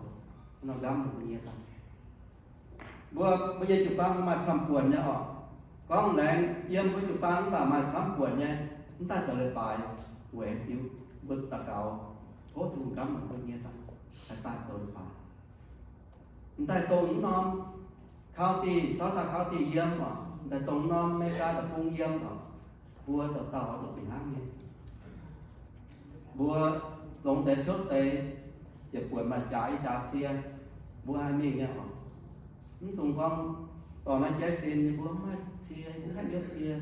nor nqamv dongh mbuo nyie daaih. Mbuo, mbuo nyei jiu-baang maaih camv-buonc nyei oc. Gorngv laengz yiem mbuo jiu-baang mv baac maaih camv-buonc nyei, mv daaih zoux leiz-baaix, weic diuc mbuo daux gaux, tov Tin-Hungh nqamv dongh mbuo nyie daaih, haih daaih zoux leiz-baaix. M'daaih dongh mv norm county, South Dakota County yiem oc, m'daaih dongh norm America deic-bung yiem oc, mbuo dauh dauh oix zuqc fih hnangv nyei. Mbuo longx deix ciouv deix, ziepc buonc maaih jaax i jaax cie, mbuo haih mingh nyei oc. Mv dungx gorngv dorh naaiv jaiv sin, yie mbuo mv haih cie, mv haih hnyouv cie,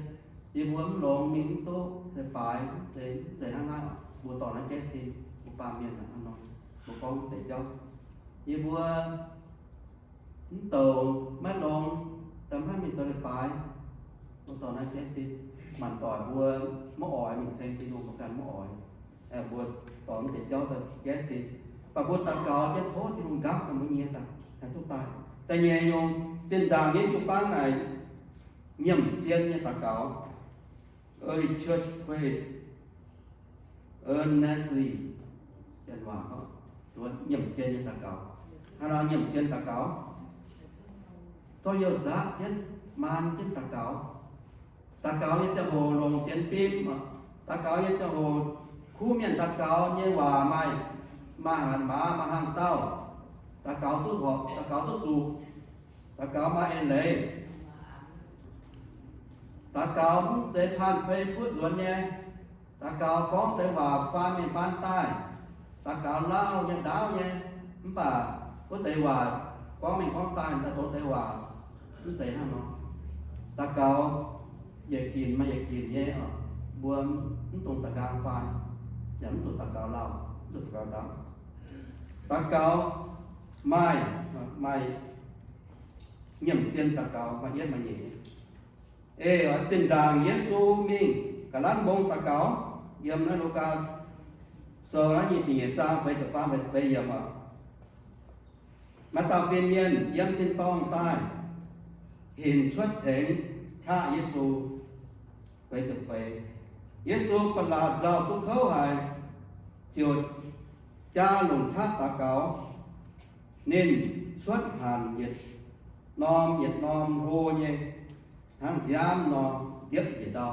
yie mbuo mv longx mingh mv duqv leiz-baaix, mv zeiz, mv zeiz hnangv naaiv oc. Mbuo dorh naaiv jaiv sin, mbuo baamh mienh hnangv nor, mbuo gorngv deix jauv, yie mbuo mv douc maiv longx, daaih mv haih mingh zoux leiz-baaix. Mbuo dorh naaiv jaiv sin, maanc doic mbuo maiv oix mingh ceng Tin-Hungh, mbuo ganh maiv oix. Mbuo dorh mv deix jauv daaih jaiv sin, baac mbuo daux gaux jienv tov Tin-Hungh nqamv dongh mbuo nyie daaih, haih duqv daaih. Da'nyeic nyungc, zinh ndaangc yie jiu-baang naaic nyiemc zien nyei daux gaux, early church prayer earnestly, janx waac gorngv nyiemc zien nyei daux gaux. Hnangv naaic nyiemc zien daux gaux, zorqv youh nzaqv jienv, maan jienv daux gaux. Daux gaux nyei ziangh hoc longc sienx fim, daux gaux nyei ziangh hoc kuv mienh daux gaux nyei waac maaih, maaih hatc maaz, maaih hnaangx-daauh, daux gaux duqv horpc, daux gaux duqv zuqc, daux gaux maaih eix leiz. Daux gaux mv zeiz paan pei buov nzuonx nyei. Daux gaux gorngv deix waac faan mingh faan daaih. Daux gaux lauh nyei ndaauv nyei, mv baac wuov deix waac gorngv mingh gorngv daaih daaih dongh deix waac mv zeiz hnangv nor. Daux gaux yietc ginc maaih yietc ginc nyei oc. Mbuo mv dungx da'nqaang faan, yaac mv zuqc daux gaux lauh, mv zuqc daux gaux ndaauv. Daux gaux maaih, maaih nyiemc zien daux gaux maaih yietv maaih nyeic. Eix zinh ndaangc Yesu mingh ga'lanv mbong daux gaux, yiem naaiv Lugaa Sou naaiv nyei ziepc nyeic zaang feix ziepc faam feix ziepc feix yiemc oc. Maaih dauh fin-mienh yiem tin-dorngh daaih hinc cuotv tengx qaqv Yesu. Feix ziepc feix, Yesu ba'laqc nzauh duqv kouv haic, ziouc jaa longc qaqv daux gaux. Ninh cuotv hanc yietc norm yietc norm hlo nyei, hnangv nziaamv nor ndiepv njiec ndau.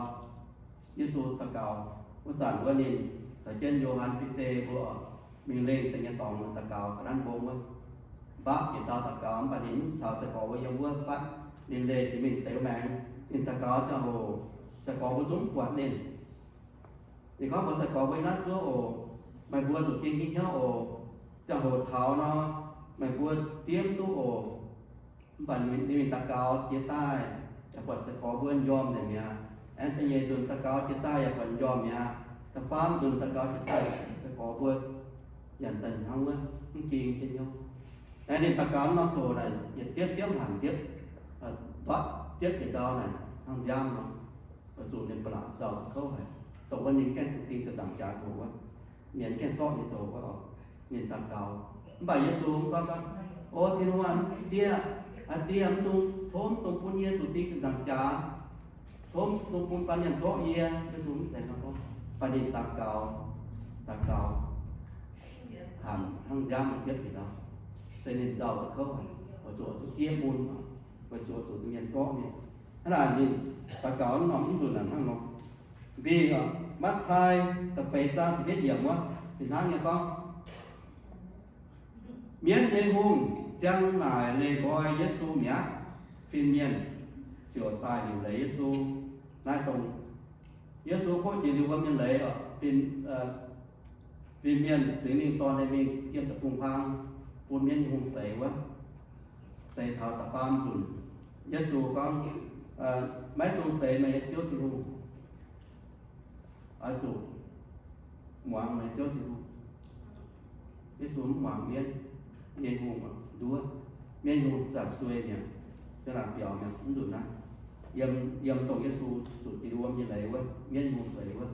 Yesu daux gaux wuov zanc wuov, ninh caux jienv Yo^han, Bide mbuo mingh lengh deix nyei dorngx daux gaux ga'naaiv mbong wuov, mbaapv njiec ndau daux gaux. Mv baac ninh mv caux sai-gorx mbuo yiem wuov fatv, ninh leih jiex mingh deix maengx. Ninh daux gaux ziangh hoc sai-gorx mbuo zungv mv buatc ninh. Ninh gorngv mbuox sai-gorx mbuo, Yie naaiv zuov oc. Meih mbuo zuqc gengh hnyouv oc. Ziangh hoc taux nor, meih mbuo diev mv duqv oc. Mv baac ninh mingh daux gaux jiex daaih, yaac buatc sai-gorx mbuo m'njormh nzengc mi'aqv. Aengx da'nyeic nzunc daux gaux jiex daaih yaac buatc m'njormh mi'aqv. Da'faam nzunc daux gaux jiex daaih, sai-gorx mbuo yaac daaih hnangv wuov, mv gengh jienv hnyouv. Aengx ninh daux gaux norm ziangh hoc naaic yietc diepv diepv hanc ndiepv, ndortv diepv njiec ndau naaic hnangv nziaamv nor. Weic zuqc ninh ba'laqc nzauh duqv kouv haic, dongh wuov ninh gaengh zuqc ding ziepc nzaangc jaax ziangh hoc wuov, mienh gaengh zorqv ninh zoux wuov oc. Ninh daux gaux, mv baac Yesu gorngv, O Tin-Hungh aah, Die, aa Die, mv dungx, tov mv dungx bun yie zuqc ding ziepc nzaangc jaax. Tov mv dungx bun baamh mienh zorqv yie. Yesu mv zeiz nor gorngv, mv baac ninh daux gaux, daux gaux hanc hnangv nziaamv nor ndiepv njiec ndau, se ninh nzauh duqv kouv haic, weic zuqc zuqc diev mun, weic zuqc zuqc mienh zorqv ninh. Hnangv naaic ninh daux gaux norm mv nzunc naaic hnangv nor. Mbi, Matv^taai da'feix zaang ziepc yietv yiemc wuov, fih hnangv nyei gorngv, Mienv nyei hungh ziang naaic leih nqoi Yesu mi'aqv. Fin-mienh ziouc daaih liuc leiz Yesu. Naaiv dongh Yesu kov jiex liuz wuom nyei leiz, fin-mienh, Singx Lingh dorh ninh mingh yiem deic-bung-huaang bun mienv nyei hungh seix wuov, seix taux da'faam nzunc. Yesu gorngv, Maiv dungx seix meih nyei Ziouv Tin-Hungh. Oix zuqc muangx meih Ziouv Tin-Hungh. Yesu mv muangx mienv, mienv hungh nduov, mienv hungh zanc suei mi'aqv, ziouc naaic biaux mi'aqv, mv nzunc naaiv. Yiem, yiem dongh Yesu zuqc jiex wuom nyei leiz wuov, mienv hungh seix wuov.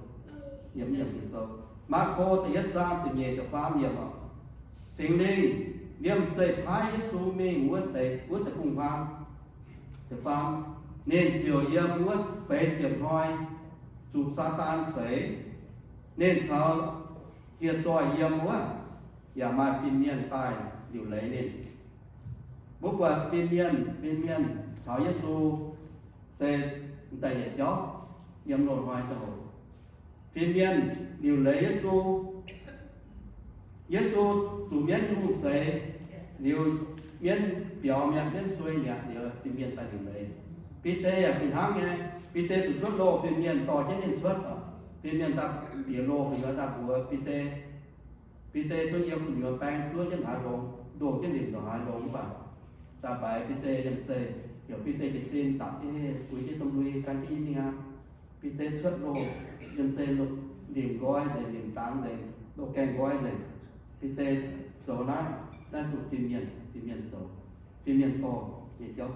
Yiem, yiem Ging-Sou, Maako da'yietv zaang ziepc nyeic ziepc faam yiemc oc. Singx Lingh liemh zeih paaiv Yesu mingh wuov deix, wuov deic-bung-huaang. Ziepc faam, ninh ziouc yiem wuov feix ziepc hnoi zuqc Saadaan seix. Ninh caux hieh zoih yiem wuov, yaac maaih fin-mienh daaih liuc leiz ninh. Mbuo buatc fin-mienh, fin-mienh caux Yesu se da'yietv jauv yiem loz-hnoi ziangh hoc. Fin-mienh liuc leiz Yesu. Yesu zuqc mienv hungh seix liuz, mienv biaux mi'aqv, mienv suei mi'aqv, liuz fin-mienh daaih liuc leiz. Bide yaac fih hnangv nyei. Bide zuqc cuotv loh, fin-mienh dorh jienv ninh cuotv oc. Fin-mienh daaih bieqc loh, fin-mienh daaih mbuox Bide. Bide zungv yiem gu'nyuoz baeng zuov jienv haaix longx, ndoh jienv nimc ndongc haaix longx mv baac daaih mbaix Bide yiem zeih, heuc Bide jiez sin dapc jienv, buix jienv domh lui gan jienv mingh aqv. Bide cuotv loh, yiem zeih, nimc nqoi nzengc, nimc dangx nzengc, loh gaengh nqoi nzengc. Bide zoux naaiv, naaiv zuqc fin-mienh, fin-mienh zoux, fin-mienh dorh nyei jauv.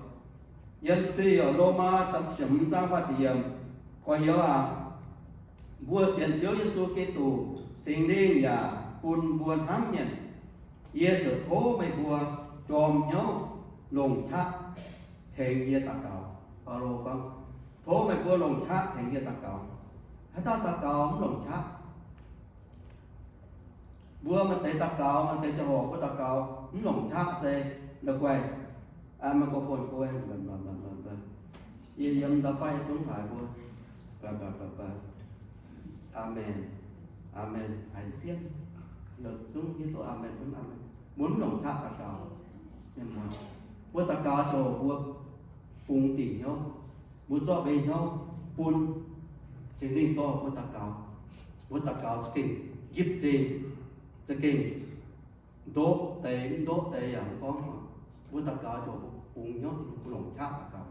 Yiem sic Lomaa ziepc hmz zaang faah ziepc yiemc, gorx-youz aac, mbuo sienx Ziouv Yesu Giduc, Singx Lingh yaac bun mbuo hnamv mienh. Yie ziouc tov meih mbuo jorm hnyouv longc qaqv tengx yie daux gaux. Baulo gorngv, tov meih mbuo longc qaqv tengx yie daux gaux. Haaix dauh daux gaux mv longc qaqv? Mbuo maaih deix daux gaux, maaih deix ziangh hoc mbuo daux gaux mv longc qaqv se la'guaih, microphone guai, yie yiem ndau-faix zungv haiz mbuo, aamen, aamen, haiz diev, zungv hiuv duqv aamen, zungv aamen. Mbuo mv longc qaqv daux gaux. Mbuo daux gaux ziouc mbuo bungx dingc hnyouv, mbuo zorqv mbuo nyei hnyouv bun Singx Lingh dorh mbuo daux gaux. Mbuo daux gaux za'gengh njipv zingh, za'gengh ndoqv deix mv ndoqv deix yaac mv gorngv. Mbuo daux gaux ziouc bungx hnyouv, mbuo longc qaqv daux gaux.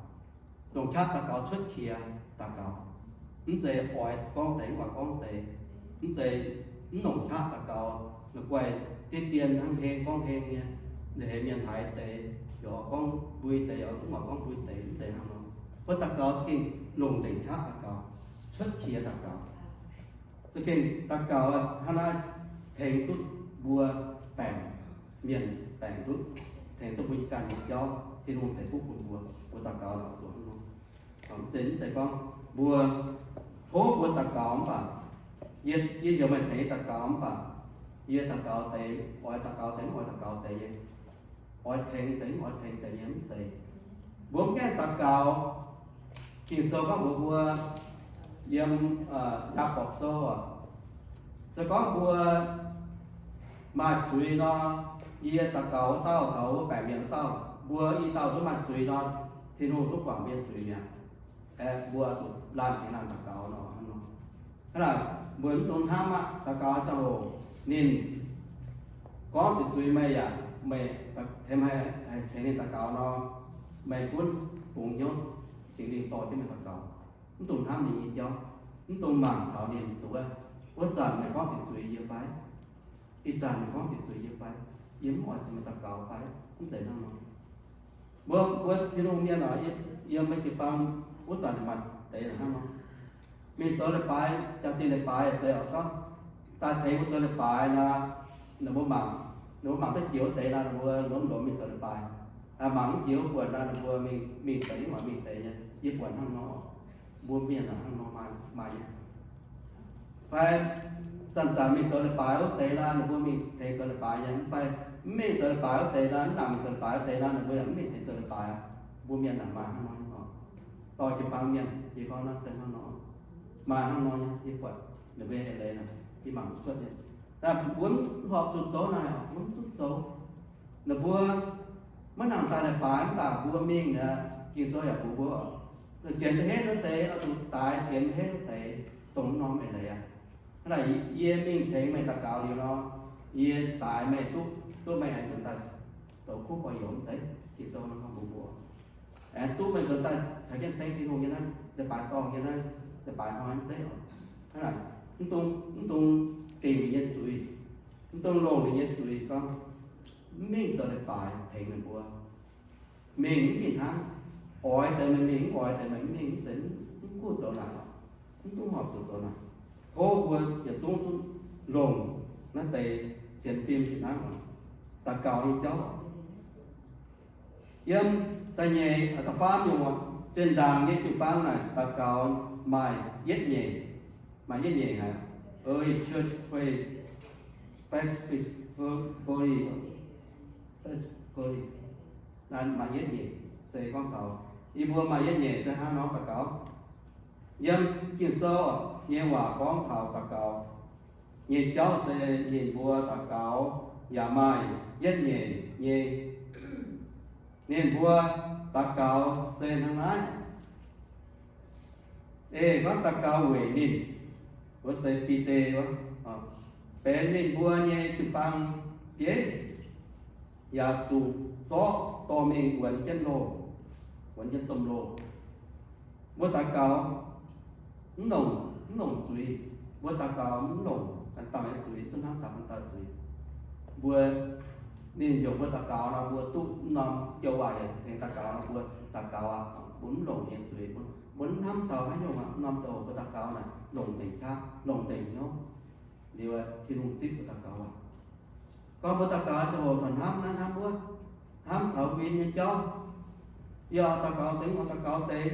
Longc qaqv daux gaux cuotv qiex daux gaux. Mv zeiz oix gorngv deix mv oix gorngv deix. Mv zeiz, mv longc qaqv daux gaux la'guaih diev dien hnangv heng gorngv heng nyei, nza'heix mienh haiz deix, yaac gorngv mbui deix, yaac mv oix gorngv mbui deix, mv zeiz hnangv nor. Mbuo daux gaux za'gengh longc nzengc qaqv daux gaux, cuotv qiex daux gaux. Za'gengh daux gaux hnangv naaiv tengx duqv mbuo baengc mienh, baengc duqv, tengx duqv mbuo ganh nyei jauv, Tin-Hungh ceix fuqv bun mbuo. Mbuo daux gaux zuqc hnangv nor. Mv zeiz, mv zeiz gorngv mbuo tov mbuo daux gaux mv baac, yie, yie heuc meih tengx yie daux gaux mv baac, yie daux gaux deix, oix daux gaux deix, mv oix daux gaux deix nyei, oix tengx deix, mv oix tengx deix nyei, mv zeiz. Mbuo mv gaengh daux gaux. Ging-Sou gorngv mbuox mbuo yiem Yaagorpc Sou oc, se gorngv mbuo maaih zuiz nor, yie daux gaux wuov dauh caux wuov baeqc mienh wuov dauh, mbuo i dauh duqv maaih zuiz nor, Tin-Hungh duqv guangc mbuo nyei zuiz mi'aqv. Aeqv, mbuo zuqc laanh tengx laanh daux gaux nor, hnangv nor. Hnangv naaic, mbuo mv dungx hnamv aqv. Daux gaux ziangh hoc ninh gorngv zuqc zuiz meih yaac, meih tengx, tengx ninh daux gaux nor, meih gunv bungx hnyouv Singx Lingh dorh jienv meih daux gaux. Mv dungx hnamv ninh nyei jauv, mv dungx mangc taux ninh duqv, wuov zanc meih gorngv zuqc zuiz yie fai? Ih zanc meih gorngv zuqc zuiz yie fai? Yie mv oix zuqc meih daux gaux fai? Mv zeiz hnangv nor. Mbuo, mbuo Tin-Hungh mienh oc, yiem, yiem mbuo jiu-baang wuov zanc maaih deix hnangv nor. Mingh zoux leiz-baaix, jaa-dingh leiz-baaix yaac zeiz oc, gorngv daaih tengx mbuo zoux leiz-baaix nor, ninh mbuo mangc, ninh mbuo mangc duqv jiex wuov deix nor, ninh mbuo lomh lomh mingh zoux leiz-baaix. Mangc mv jiex wuov buonc nor, ninh mbuo mingh, mingh deix, mv oix mingh deix nyei. Yie buatc hnangv nor, mbuo mienh hnangv nor maaih, maaih nyei. Fai zanc-zanc mingh zoux leiz-baaix wuov deix nor, ninh mbuo mingh tengx zoux leiz-baaix nyei. Mv fai mv mingh zoux leiz-baaix wuov deix nor, mv nangc mingh zoux leiz-baaix wuov deix nor, ninh mbuo yaac mv mingh tengx zoux leiz-baaix. Mbuo mienh naaic maaih hnangv nor nyei oc. Dorh jiu-baang mienh, yie gorngv naaiv se hnangv nor. Maaih hnangv nor nyei, yie buatc ninh mbuo eix leiz naaic, yie mangc cuotv nyei. Mbuo mv horpc zuqc zoux naaic oc, mbuo mv duqv zoux. Ninh mbuo maiv nangc daaih leiz-baaix mv baac mbuo mingh aqv, Ging-Sou yaac mbuox mbuo oc, sienx maiv henv wuov deix oix zuqc daix sienx maiv henv wuov deix, dongh norm eix leiz aqv. Hnangv naaic yie mingh tengx meih daux gaux liuz nor, yie daix meih duqv, duqv meih aengx nzuonx daaih zoux kuv gorx-youz mv zeiz? Ging-Sou nor gorngv mbuox mbuo, aengx duqv meih nzuonx daaih caux jienv ceng Tin-Hungh nyei naaiv leiz-baaix dorngh nyei naaiv leiz-baaix hnoi mv zeiz oc. Hnangv naaic mv dungx, mv dungx gengh ninh nyei zuiz, mv dungx longc ninh nyei zuiz gorngv mv mingh zoux leiz-baaix tengx meih mbuo. Mingh mv fih hnangv. Oix deix meih mingh, mv oix deix meih mv mingh, mv zeiz, mv gunv zoux naaic, mv dungx horpc zuqc zoux naaic. Tov mbuo yietc zungv duqv longc naaiv deix sienx fim fih hnangv oc, daux gaux nyei jauv. Yiem da'nyeic, da'faam nyungc, zinh ndaangc nyei jiu-baang naaic daux gaux maaih yietv nyeic, maaih yietv nyeic haic. Early church pray specifically, specifically, naaiv maaih yietv nyeic se gorngv taux yie mbuo maaih yietv nyeic se hnangv nor daux gaux. Yiem Ging-Sou nyei waac gorngv taux daux gaux nyei jauv se ninh mbuo daux gaux yaac maaih yietv nyeic nyei. Ninh mbuo daux gaux se hnangv naaiv. Eix gorngv daux gaux weic ninh, wuov se Bide wuov, benx ninh mbuo nyei jiu-baang bieiv, yaac zuqc zorqv dorh mingh wuonx jienv loh, wuonx jienv domh loh. Mbuo daux gaux mv longc, mv longc zuiz. Mbuo daux gaux mv longc ganh dauh nyei zuiz, duqv hnamv taux ganh dauh zuiz. Mbuo, ninh heuc mbuo daux gaux nor, mbuo duqv norm joux waac yietc tengx daux gaux nor, mbuo daux gaux aqv. Mbuo mv longc ninh nyei zuiz, mbuo mv hnamv taux haaix nyungc aqv. Norm zoux mbuo daux gaux naaic longc nzengc qaqv, longc nzengc hnyouv. Liuz Tin-Hungh zipv mbuo daux gaux waac. Gorngv mbuo daux gaux ziangh hoc corc hnamv naaiv hnamv wuov, hnamv taux win nyei jauv. Yie oix daux gaux deix, oix daux gaux deix.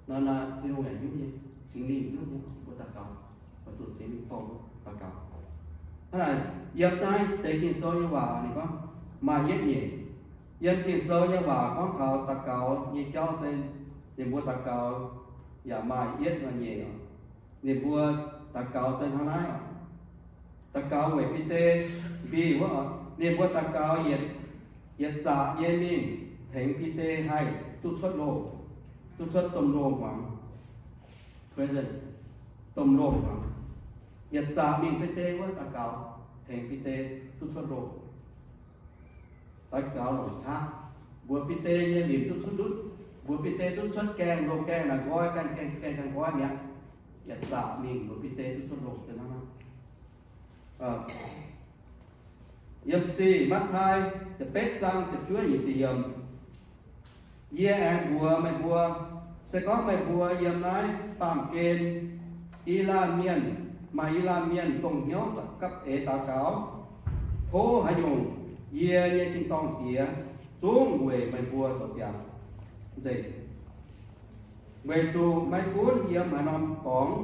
Nor naaic Tin-Hungh yaac hiuv nyei, Singx Lingh hiuv nyei mbuo daux gaux, oix zuqc Singx Lingh dorh mbuo daux gaux. Hnangv naaic, yiem naaiv deix Ging-Sou nyei waac ninh gorngv maaih yietv nyeic. Yiem Ging-Sou nyei waac gorngv taux daux gaux nyei jauv se ninh mbuo daux gaux yaac maaih yietv nyeic. Ninh mbuo daux gaux se hnangv naaiv oc. Daux gaux weic Bide, Bide wuov oc. Ninh mbuo daux gaux yietc, yietc zaqc nyei mingh tengx Bide haih duqv cuotv loh, duqv cuotv domh loh hmuangx. Prison, domh loh hmuangx. Yietc zaqc mingh Bide wuov daux gaux tengx Bide duqv cuotv loh. Daux gaux longc qaqv, mbuox Bide nyei limc duqv cuotv ndutv, mbuox Bide duqv cuotv gaengh, loh gaengh naaic nqoi, gaengh, gaengh, gaengh, gaengh nqoi mi'aqv. Yietc zaqc mingh mbuox Bide duqv cuotv loh se hnangv naaiv. Yiem sic Matv^taai ziepc betv zaang ziepc juov nyic ziepc yiemc, yie aengx mbuox meih mbuo, se gorngv meih mbuo yiem naaiv baamh gen I^laanh Mienh, maaih I^laanh Mienh dongh hnyouv gapv eix daux gaux, tov haaix nyungc yie nyei tin-dorngh Diex zungv weic meih mbuo zoux ziangx nzengc. Weic zuqc maiv gunv yiem haaix norm dorngx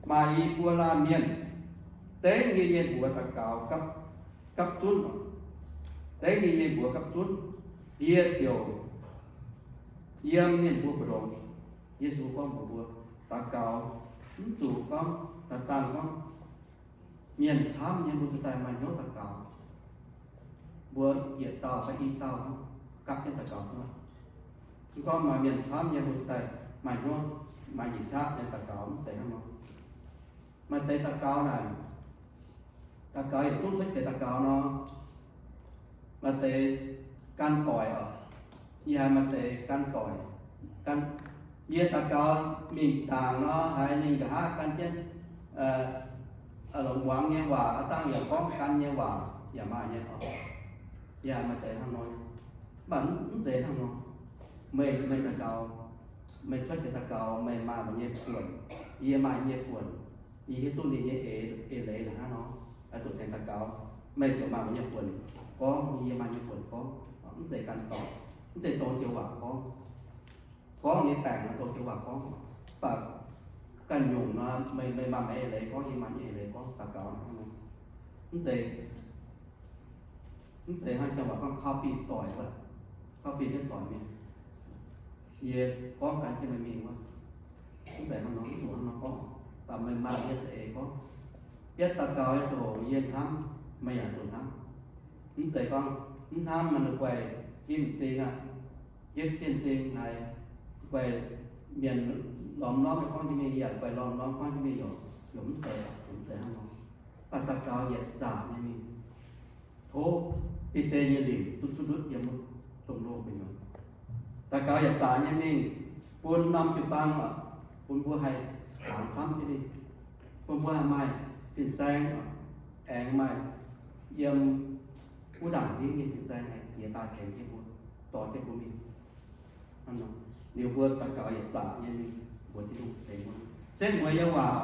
maaih i buo laanh mienh, dengv yie nyei mbuox daux gaux gapv, gapv zunv, dengv yie nyei mbuox gapv zunv, yie ziouc yiem ninh mbuo mbu'ndongx. Yesu gorngv mbuox mbuo, daux gaux mv zuqc gorngv daaih dangh gorngv mienh camv nyei mbuo cingx daaih maaih hnyouv daux gaux. Mbuo yietc dauh fai i dauh gapv jienv daux gaux hnangv. Mv gorngv maaih mienh camv nyei mbuo cingx daaih maaih hnyouv, maaih njiec qaqv nyei daux gaux, mv zeiz hnangv nor. Maaih deix daux gaux naaic, daux gaux yietc zungv cuotv jiex daux gaux nor, maaih deix gan doic oc. Yie haiz maaih deix gan doic, gan, yie daux gaux mingh ndaangc nor, haiz ninh nqa'haav gan jienv longc muangx nyei waac, aav dangh yaac gorngv gan nyei waac yaac maaih nyei oc. Yie haiz maaih deix hnangv nor, mv baac mv zeiz hnangv nor. Meih, meih daux gaux, meih cuotv jiex daux gaux, meih maaih meih nyei buonc, yie maaih yie nyei buonc. Yie hiuv duqv ninh nyei eix, eix leiz naaic hnangv nor, oix zuqc tengx daux gaux. Meih ziouc maaih meih nyei buonc gorngv, yie maaih nyei buonc gorngv. Mv zeiz gan doic, mv zeiz dongh joux waac gorngv. Gorngv nyei baengc nor dongh joux waac gorngv, mv baac ganh nyungc nor, meih, meih maaih meih eix leiz gorngv, yie maaih yie eix leiz gorngv, daux gaux hnangv nor. Mv zeiz, mv zeiz hnangv janx waac gorngv copy doic wuov, copy jienv doic mingh. Yie gorngv gan jienv meih mingh wuov. Mv zeiz hnangv nor, mv zuqc hnangv nor gorngv. Mv baac meih maaih yie za'eix gorngv. Yietv daux gaux nyei ziangh hoc yie hnamv, meih yaac zuqc hnamv. Mv zeiz gorngv mv hnamv nor, ninh guaih ginv m'zing aqv, njiepv jienv m'zing haiz guaih mienh lormh lormh nyei gorngv jienv mingh, yaac guaih lormh lormh gorngv jienv mingh, yaac mv zeiz, yaac mv zeiz hnangv nor. Mv baac daux gaux yietc zaqc nyei mingh. Tov Bide nyei limc duqv cuotv ndutv yiem wuov domh loh gu'nyuoz. Daux gaux yietc zaqc nyei mingh, bun norm jiu-baang oc, bun mbuo haih hnaangx camv jienv mingh, bun mbuo haih maaih fin-saeng oc, aengx maaih yiem wuov ndaangc hingv nyei fin-saeng aengx jiex daaih tengx jienv mbuo, dorh jienv mbuo mingh. Liuz mbuo daux gaux yietc zaqc nyei mingh mbuox Tin-Hungh tengx mbuo. Setv mueiz nyei waac,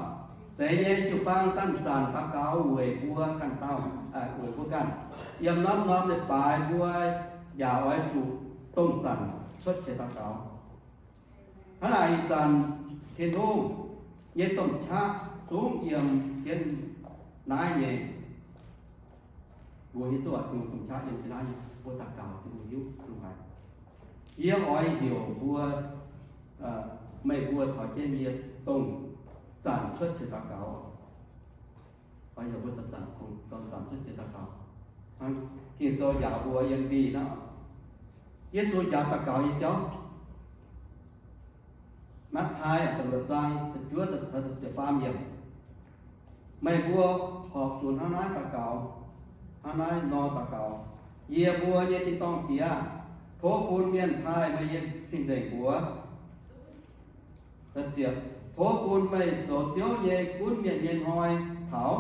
zeiz nyei jiu-baang zanc-zanc daux gaux weic mbuo ganh dauh, weic mbuo ganh. Yiem norm-norm leiz-baaix mbuo yaac oix zuqc domh zanc cuotv qiex daux gaux. Hnangv naaic ih zanc Tin-Hungh nyei domh qaqv zungv yiem jienv naaiv nyei. Mbuo hiuv duqv Tin-Hungh domh qaqv yiem jienv naaiv nyei, mbuo daux gaux Tin-Hungh hiuv Tin-Hungh haiz. Yie oix heuc mbuo, meih mbuo caux jienv yie dongh zanc cuotv qiex daux gaux. Oix heuc mbuo zanc-zanc, zanc-zanc cuotv qiex daux gaux. Hnangv Ging-Sou njaaux mbuo yiem Luqc naaiv, Yesu njaaux daux gaux nyei jauv. Matv^taai da'luoqc zaang da'juov taux da'faam yiemc. Meih mbuo horpc zuqc hnangv naaiv daux gaux, hnangv naaiv nor daux gaux, Yie mbuo nyei Tin-Dorngh Diex aah! Tov bun mienh taaih meih nyei cing-nzengc mbuox. Tov bun meih zoux Ziouv nyei gunv mienh nyei hnoi taux.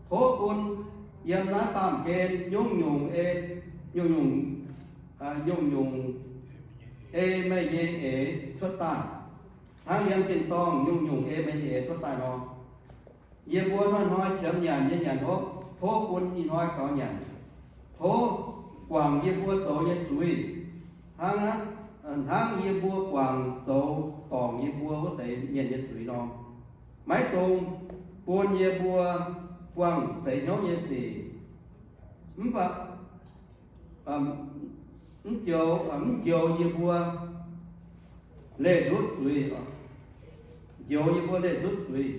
Tov bun yiem naaiv baamh gen nyungc-nyungc ei, nyungc-nyungc, nyungc-nyungc ei meih nyei eix cuotv daaih, hnangv yiem tin-dorngh nyungc-nyungc ei meih nyei eix cuotv daaih nor. Yie mbuo hnoi-hnoi qiemx nyanc nyei nyanc hopv, tov bun ih hnoi gaux nyanc. Tov guangc yie mbuo zoux nyei zuiz, hnangv, hnangv yie mbuo guangc zoux dorngc yie mbuo wuov deix mienh nyei zuiz nor. Maiv dungx bun yie mbuo buangh seix hnyouv nyei sic, mv baac mv njoux, mv njoux yie mbuo leih ndutv zuiz. Njoux yie mbuo leih ndutv zuiz,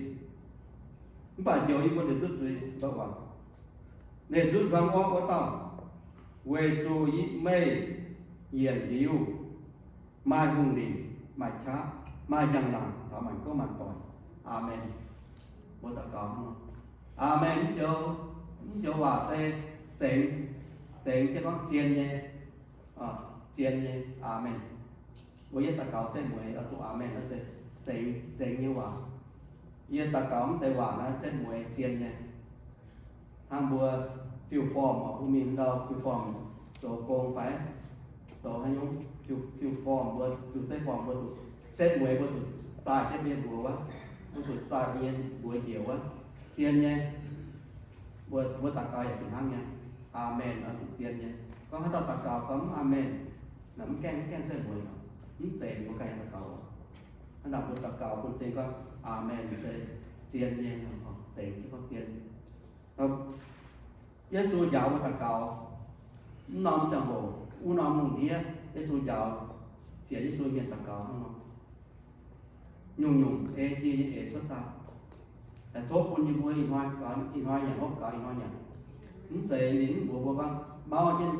mv baac njoux yie mbuo leih ndutv zuiz, leih ndutv hmuangx orqv wuov dauh, weic zuqc meih yienc liuz maaih hungh lingc, maaih qaqv, maaih njang-laangc taux maanc gouv maanc doic. Aamen. Mbuo daux gaux hnangv nor. Aamen. Mv joux, mv joux waac se zengx, zengx jienv gorngv zien nyei, zien nyei. Aamen. Mbuo yie daux gaux setv mueiz oix zuqc aamen naaiv se zengx, zengx nyei waac. Yie daux gaux mv deix waac naaiv setv mueiz zien nyei. Hnangv mbuo fiuv-formh oc, mbuo mingh ndau fiuv-formh zoux gong fai zoux haaix nyungc, fiuv-formh mbuo, fiuv-zeiv formh mbuo zuqc setv mueiz, mbuo zuqc saai jienv mbuo nyei mbuox wuov, mbuo zuqc saai mbuo nyei mbuox njiec wuov, zien nyei. Mbuo, mbuo daux gaux yaac fih hnangv nyei. Aamen oix zuqc zien nyei. Gorngv haaix dauh daux gaux gorngv mv aamen, naaic mv gaengh, mv gaengh setv mueiz, mv zeiz mbuo ganh nyei daux gaux. Hnangv naaic mbuo daux gaux bun cing gorngv aamen se zien nyei, zengx jienv gorngv zien nyei. Yesu njaaux mbuo daux gaux, mv norm ziangh hoc, wuov norm lungh ndiev, Yesu njaaux, sienx Yesu mienh daux gaux hnangv nor. Nyungc-nyungc ei ndie nyei eix cuotv daaih. Tov bun yie mbuo ih hnoi gaux ih hnoi nyanc, hopv gaux ih hnoi nyanc. Mv zeiz ninh mv mbuox mbuo gorngv mauv jienv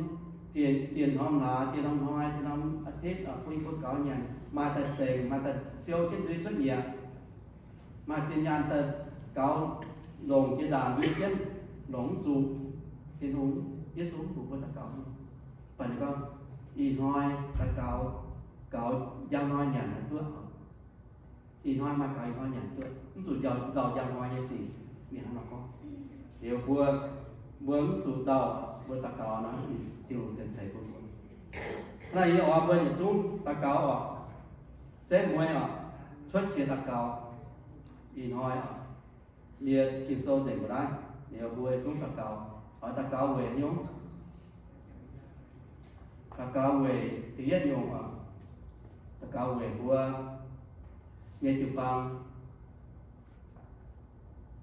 dieh, dieh norm hlaax, dieh norm hnoi, dieh norm อาทิตย์ bun yie mbuo gaux nyanc, maaih daaih zengc, maaih daaih siou jienv ndui cuotv nyieqc, maaih zinh nyaanh daaih gaux longc jiex ndaangc ndui jienv longc mv zuqc. Tin-Hungh, Yesu mv bun mbuo daux gaux. Mv baac ninh gorngv ih hnoi daux gaux, gaux njang hnoi nyanc haih duqv. Ih hnoi maaih gaux ih hnoi nyanc duqv, mv zuqc nzauh, nzauh njang hnoi nyei sic. Ninh hnangv nor gorngv. Liuz mbuo, mbuo mv zuqc nzauh, mbuo daux gaux nor, Tin-Hungh ceix bun mbuo. Naaiv yie oix mbuo yietc zungv daux gaux oc. Setv mueiz oc, cuotv qiex daux gaux. Ih hnoi oc, yie Ging-Sou nzengc mbuo naaiv, liuz mbuo yietc zungv daux gaux. Oix daux gaux weic haaix nyungc? Daux gaux weic da'yietv nyungc oc, daux gaux weic mbuo nyei jiu-baang,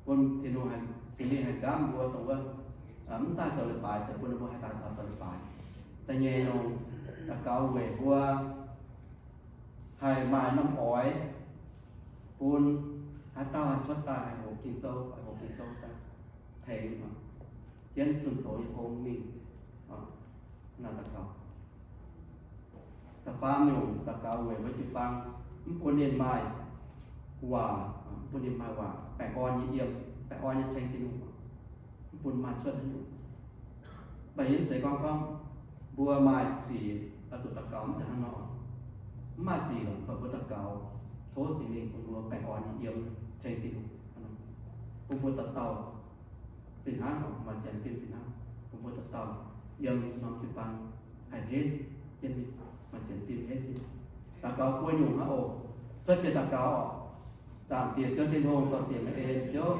bun Tin-Hungh, Singx Lingh haih nqamv mbuo dongh wuov, mv daaih zoux leiz-baaix deix, bun ninh mbuo haih daaih zoux leiz-baaix. Da'nyeic nyungc, daux gaux weic mbuo haih maaih norm oix bun haaix dauh haih cuotv daaih haih hoqc Ging-Sou, haih hoqc Ging-Sou daaih tengx jienv zunh doz nyei gong mingh. Naaiv daux gaux. Da'faam nyungc daux gaux weic mbuo jiu-baang, mv bun ninh maaih waac, mv bun ninh maaih waac baengh orn nyei yiem, baengh orn nyei ceng Tin-Hungh, mv bun maaih cuotv haaix nyungc. Mv baac yie mv zeiz gorngv gorngv mbuo maaih sic oix zuqc daux gaux mv zeiz hnangv nor. Mv maaih sic lorqc, mv baac mbuo daux gaux tov Singx Lingh bun mbuo baengh orn nyei yiem ceng Tin-Hungh, bun mbuo dauh dauh fih hnangv oc, maaih sienx fim fih hnangv. Bun mbuo dauh dauh yiem norm jiu-baang haih henv jienv mingh, maaih sienx fim henv jienv. Daux gaux buo nyungc hnangv oc. Cuotv jiex daux gaux oc. Zaangc Diex Ziouv Tin-Hungh, dorh ziec meih en Ziouv.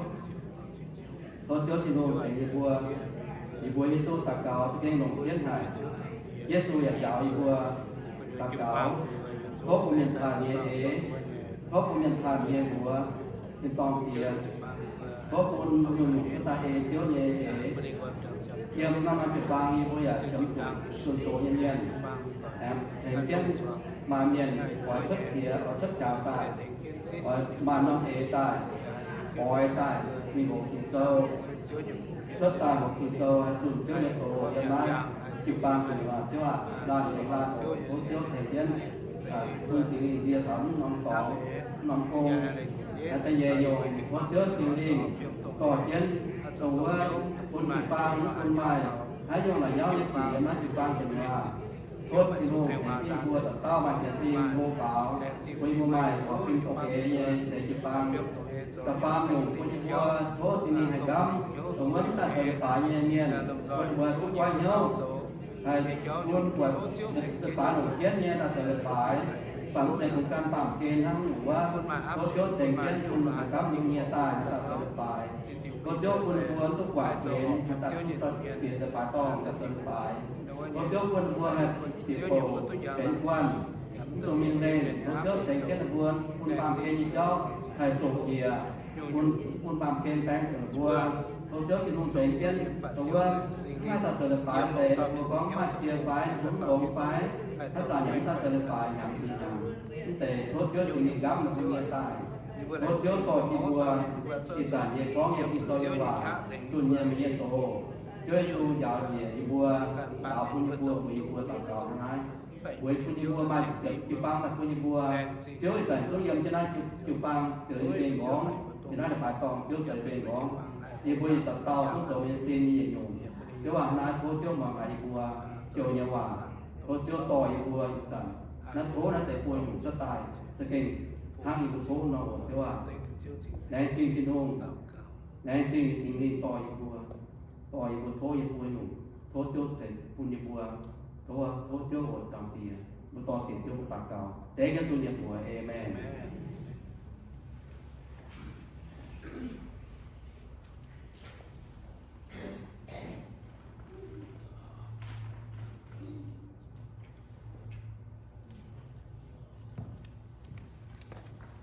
Tov Ziouv Tin-Hungh tengx yie mbuo, yie mbuo hiuv duqv daux gaux za'gengh longc jienv haic. Yesu yaac njaaux yie mbuo daux gaux, tov bun mienh taaih nyei eix, tov bun mienh taaih nyei mbuox, tin-dorngh Diex, tov bun nyungc-nyungc cuotv daaih ei Ziouv nyei eix. Yiem naaiv norm jiu-baang yie mbuo yaac qiemx zuqc zunh doz nyei mienh, aengx tengx jienv maaih mienh oix cuotv qiex, oix cuotv qangx daaih, oix maaih norm eix daaih, oix daaih mingh hoqc Ging-Sou, cuotv daaih hoqc Ging-Sou, haih zunh Ziouv nyei doz yiem naaiv jiu-baang gu'nyuoz. Ziouv aah, laanh aengx laanh oc, tov Ziouv tengx jienv bun Singx Lingh nzie taux mv norm dorngx, mv norm gong. Da'nyeic nyungc, tov Ziouv Singx Lingh dorh jienv dongh wuov bun jiu-baang bun maaih haaix nyungc la'nyauv nyei sic yiem naaiv jiu-baang gu'nyuoz. Tov Tin-Hungh tengx yie mbuo dauh dauh maaih sienx fim hlo faaux, bun yie mbuo maaih orqc fim dongh eix nyei ceix jiu-baang. Da'faam nyungc bun yie mbuo tov Singx Lingh haih nqamv dongh wuov mv daaih zoux leiz-baaix nyei mienh, bun ninh mbuo duqv goiv hnyouv, haih bun buatc leiz-baaix longc jienv nyei daaih zoux leiz-baaix, bangc zeiz kungx gan baamh gen hnangv nyungc wuov. Tov Ziouv tengx jienv bun ninh haih nqamv lungh nyieqc daaih daaih zoux leiz-baaix. Tov Ziouv bun ninh mbuo duqv guangc benx, haih daaih bieqc leiz-baaix dorngh daaih zoux leiz-baaix. Tov Ziouv bun ninh mbuo haih ziqc bouc benx guanh, mv dungx mingh lengh. Tov Ziouv tengx jienv ninh mbuo bun baamh gen nyei jauv haih zoqc njiec, bun, bun baamh gen baeng zuqc ninh mbuo. Tov Ziouv Tin-Hungh tengx jienv dongh wuov mv haih daaih zoux leiz-baaix deix, ninh mbuo gorngv mv maaih cie fai, ninh mbuo mv longx fai, haaix zanc yaac mv daaih zoux leiz-baaix, hnyangx dingc hnyangx. Mv deix tov Ziouv Singx Lingh nqamv ninh mbuo nyei daaih. Tov Ziouv dorh yie mbuo ih zanc nyei gorngv nyei Ging-Sou nyei waac, zunh nyei meih nyei doz. Ziouv Yesu njaaux njiec yie mbuo, njaaux bun yie mbuo, mbuox yie mbuo daux gaux hnangv naaiv. Weic bun yie mbuo maaih jiu-baang daaih bun yie mbuo. Ziouv ih zanc zungv yiem jienv naaiv jiu-baang zoux nyei mbienv nqorngv, yiem naaiv leiz-baaix dorngh Ziouv zoux nyei mbienv nqorngv. Yie mbuo yietc dauh dauh zungv zoux nyei sin nyei yietc nyungc. Ziouv aac, hnangv naaiv tov Ziouv muangx haiz yie mbuo joux nyei waac. Tov Ziouv dorh yie mbuo ih zanc naaiv tov naaiv deix buo nyungc cuotv daaih za'gengh hnangv yie mbuo tov nor oc. Ziouv aac, laengz zingh Tin-Hungh, laengz zingh Singx Lingh dorh yie mbuo, dorh yie mbuo tov yie mbuo nyungc. Tov Ziouv ceix bun yie mbuo. Tov, tov Ziouv oc, Zaangc Diex. Mbuo dorh sienx Ziouv mbuo daux gaux dengv Yesu nyei mbuox. Aamen.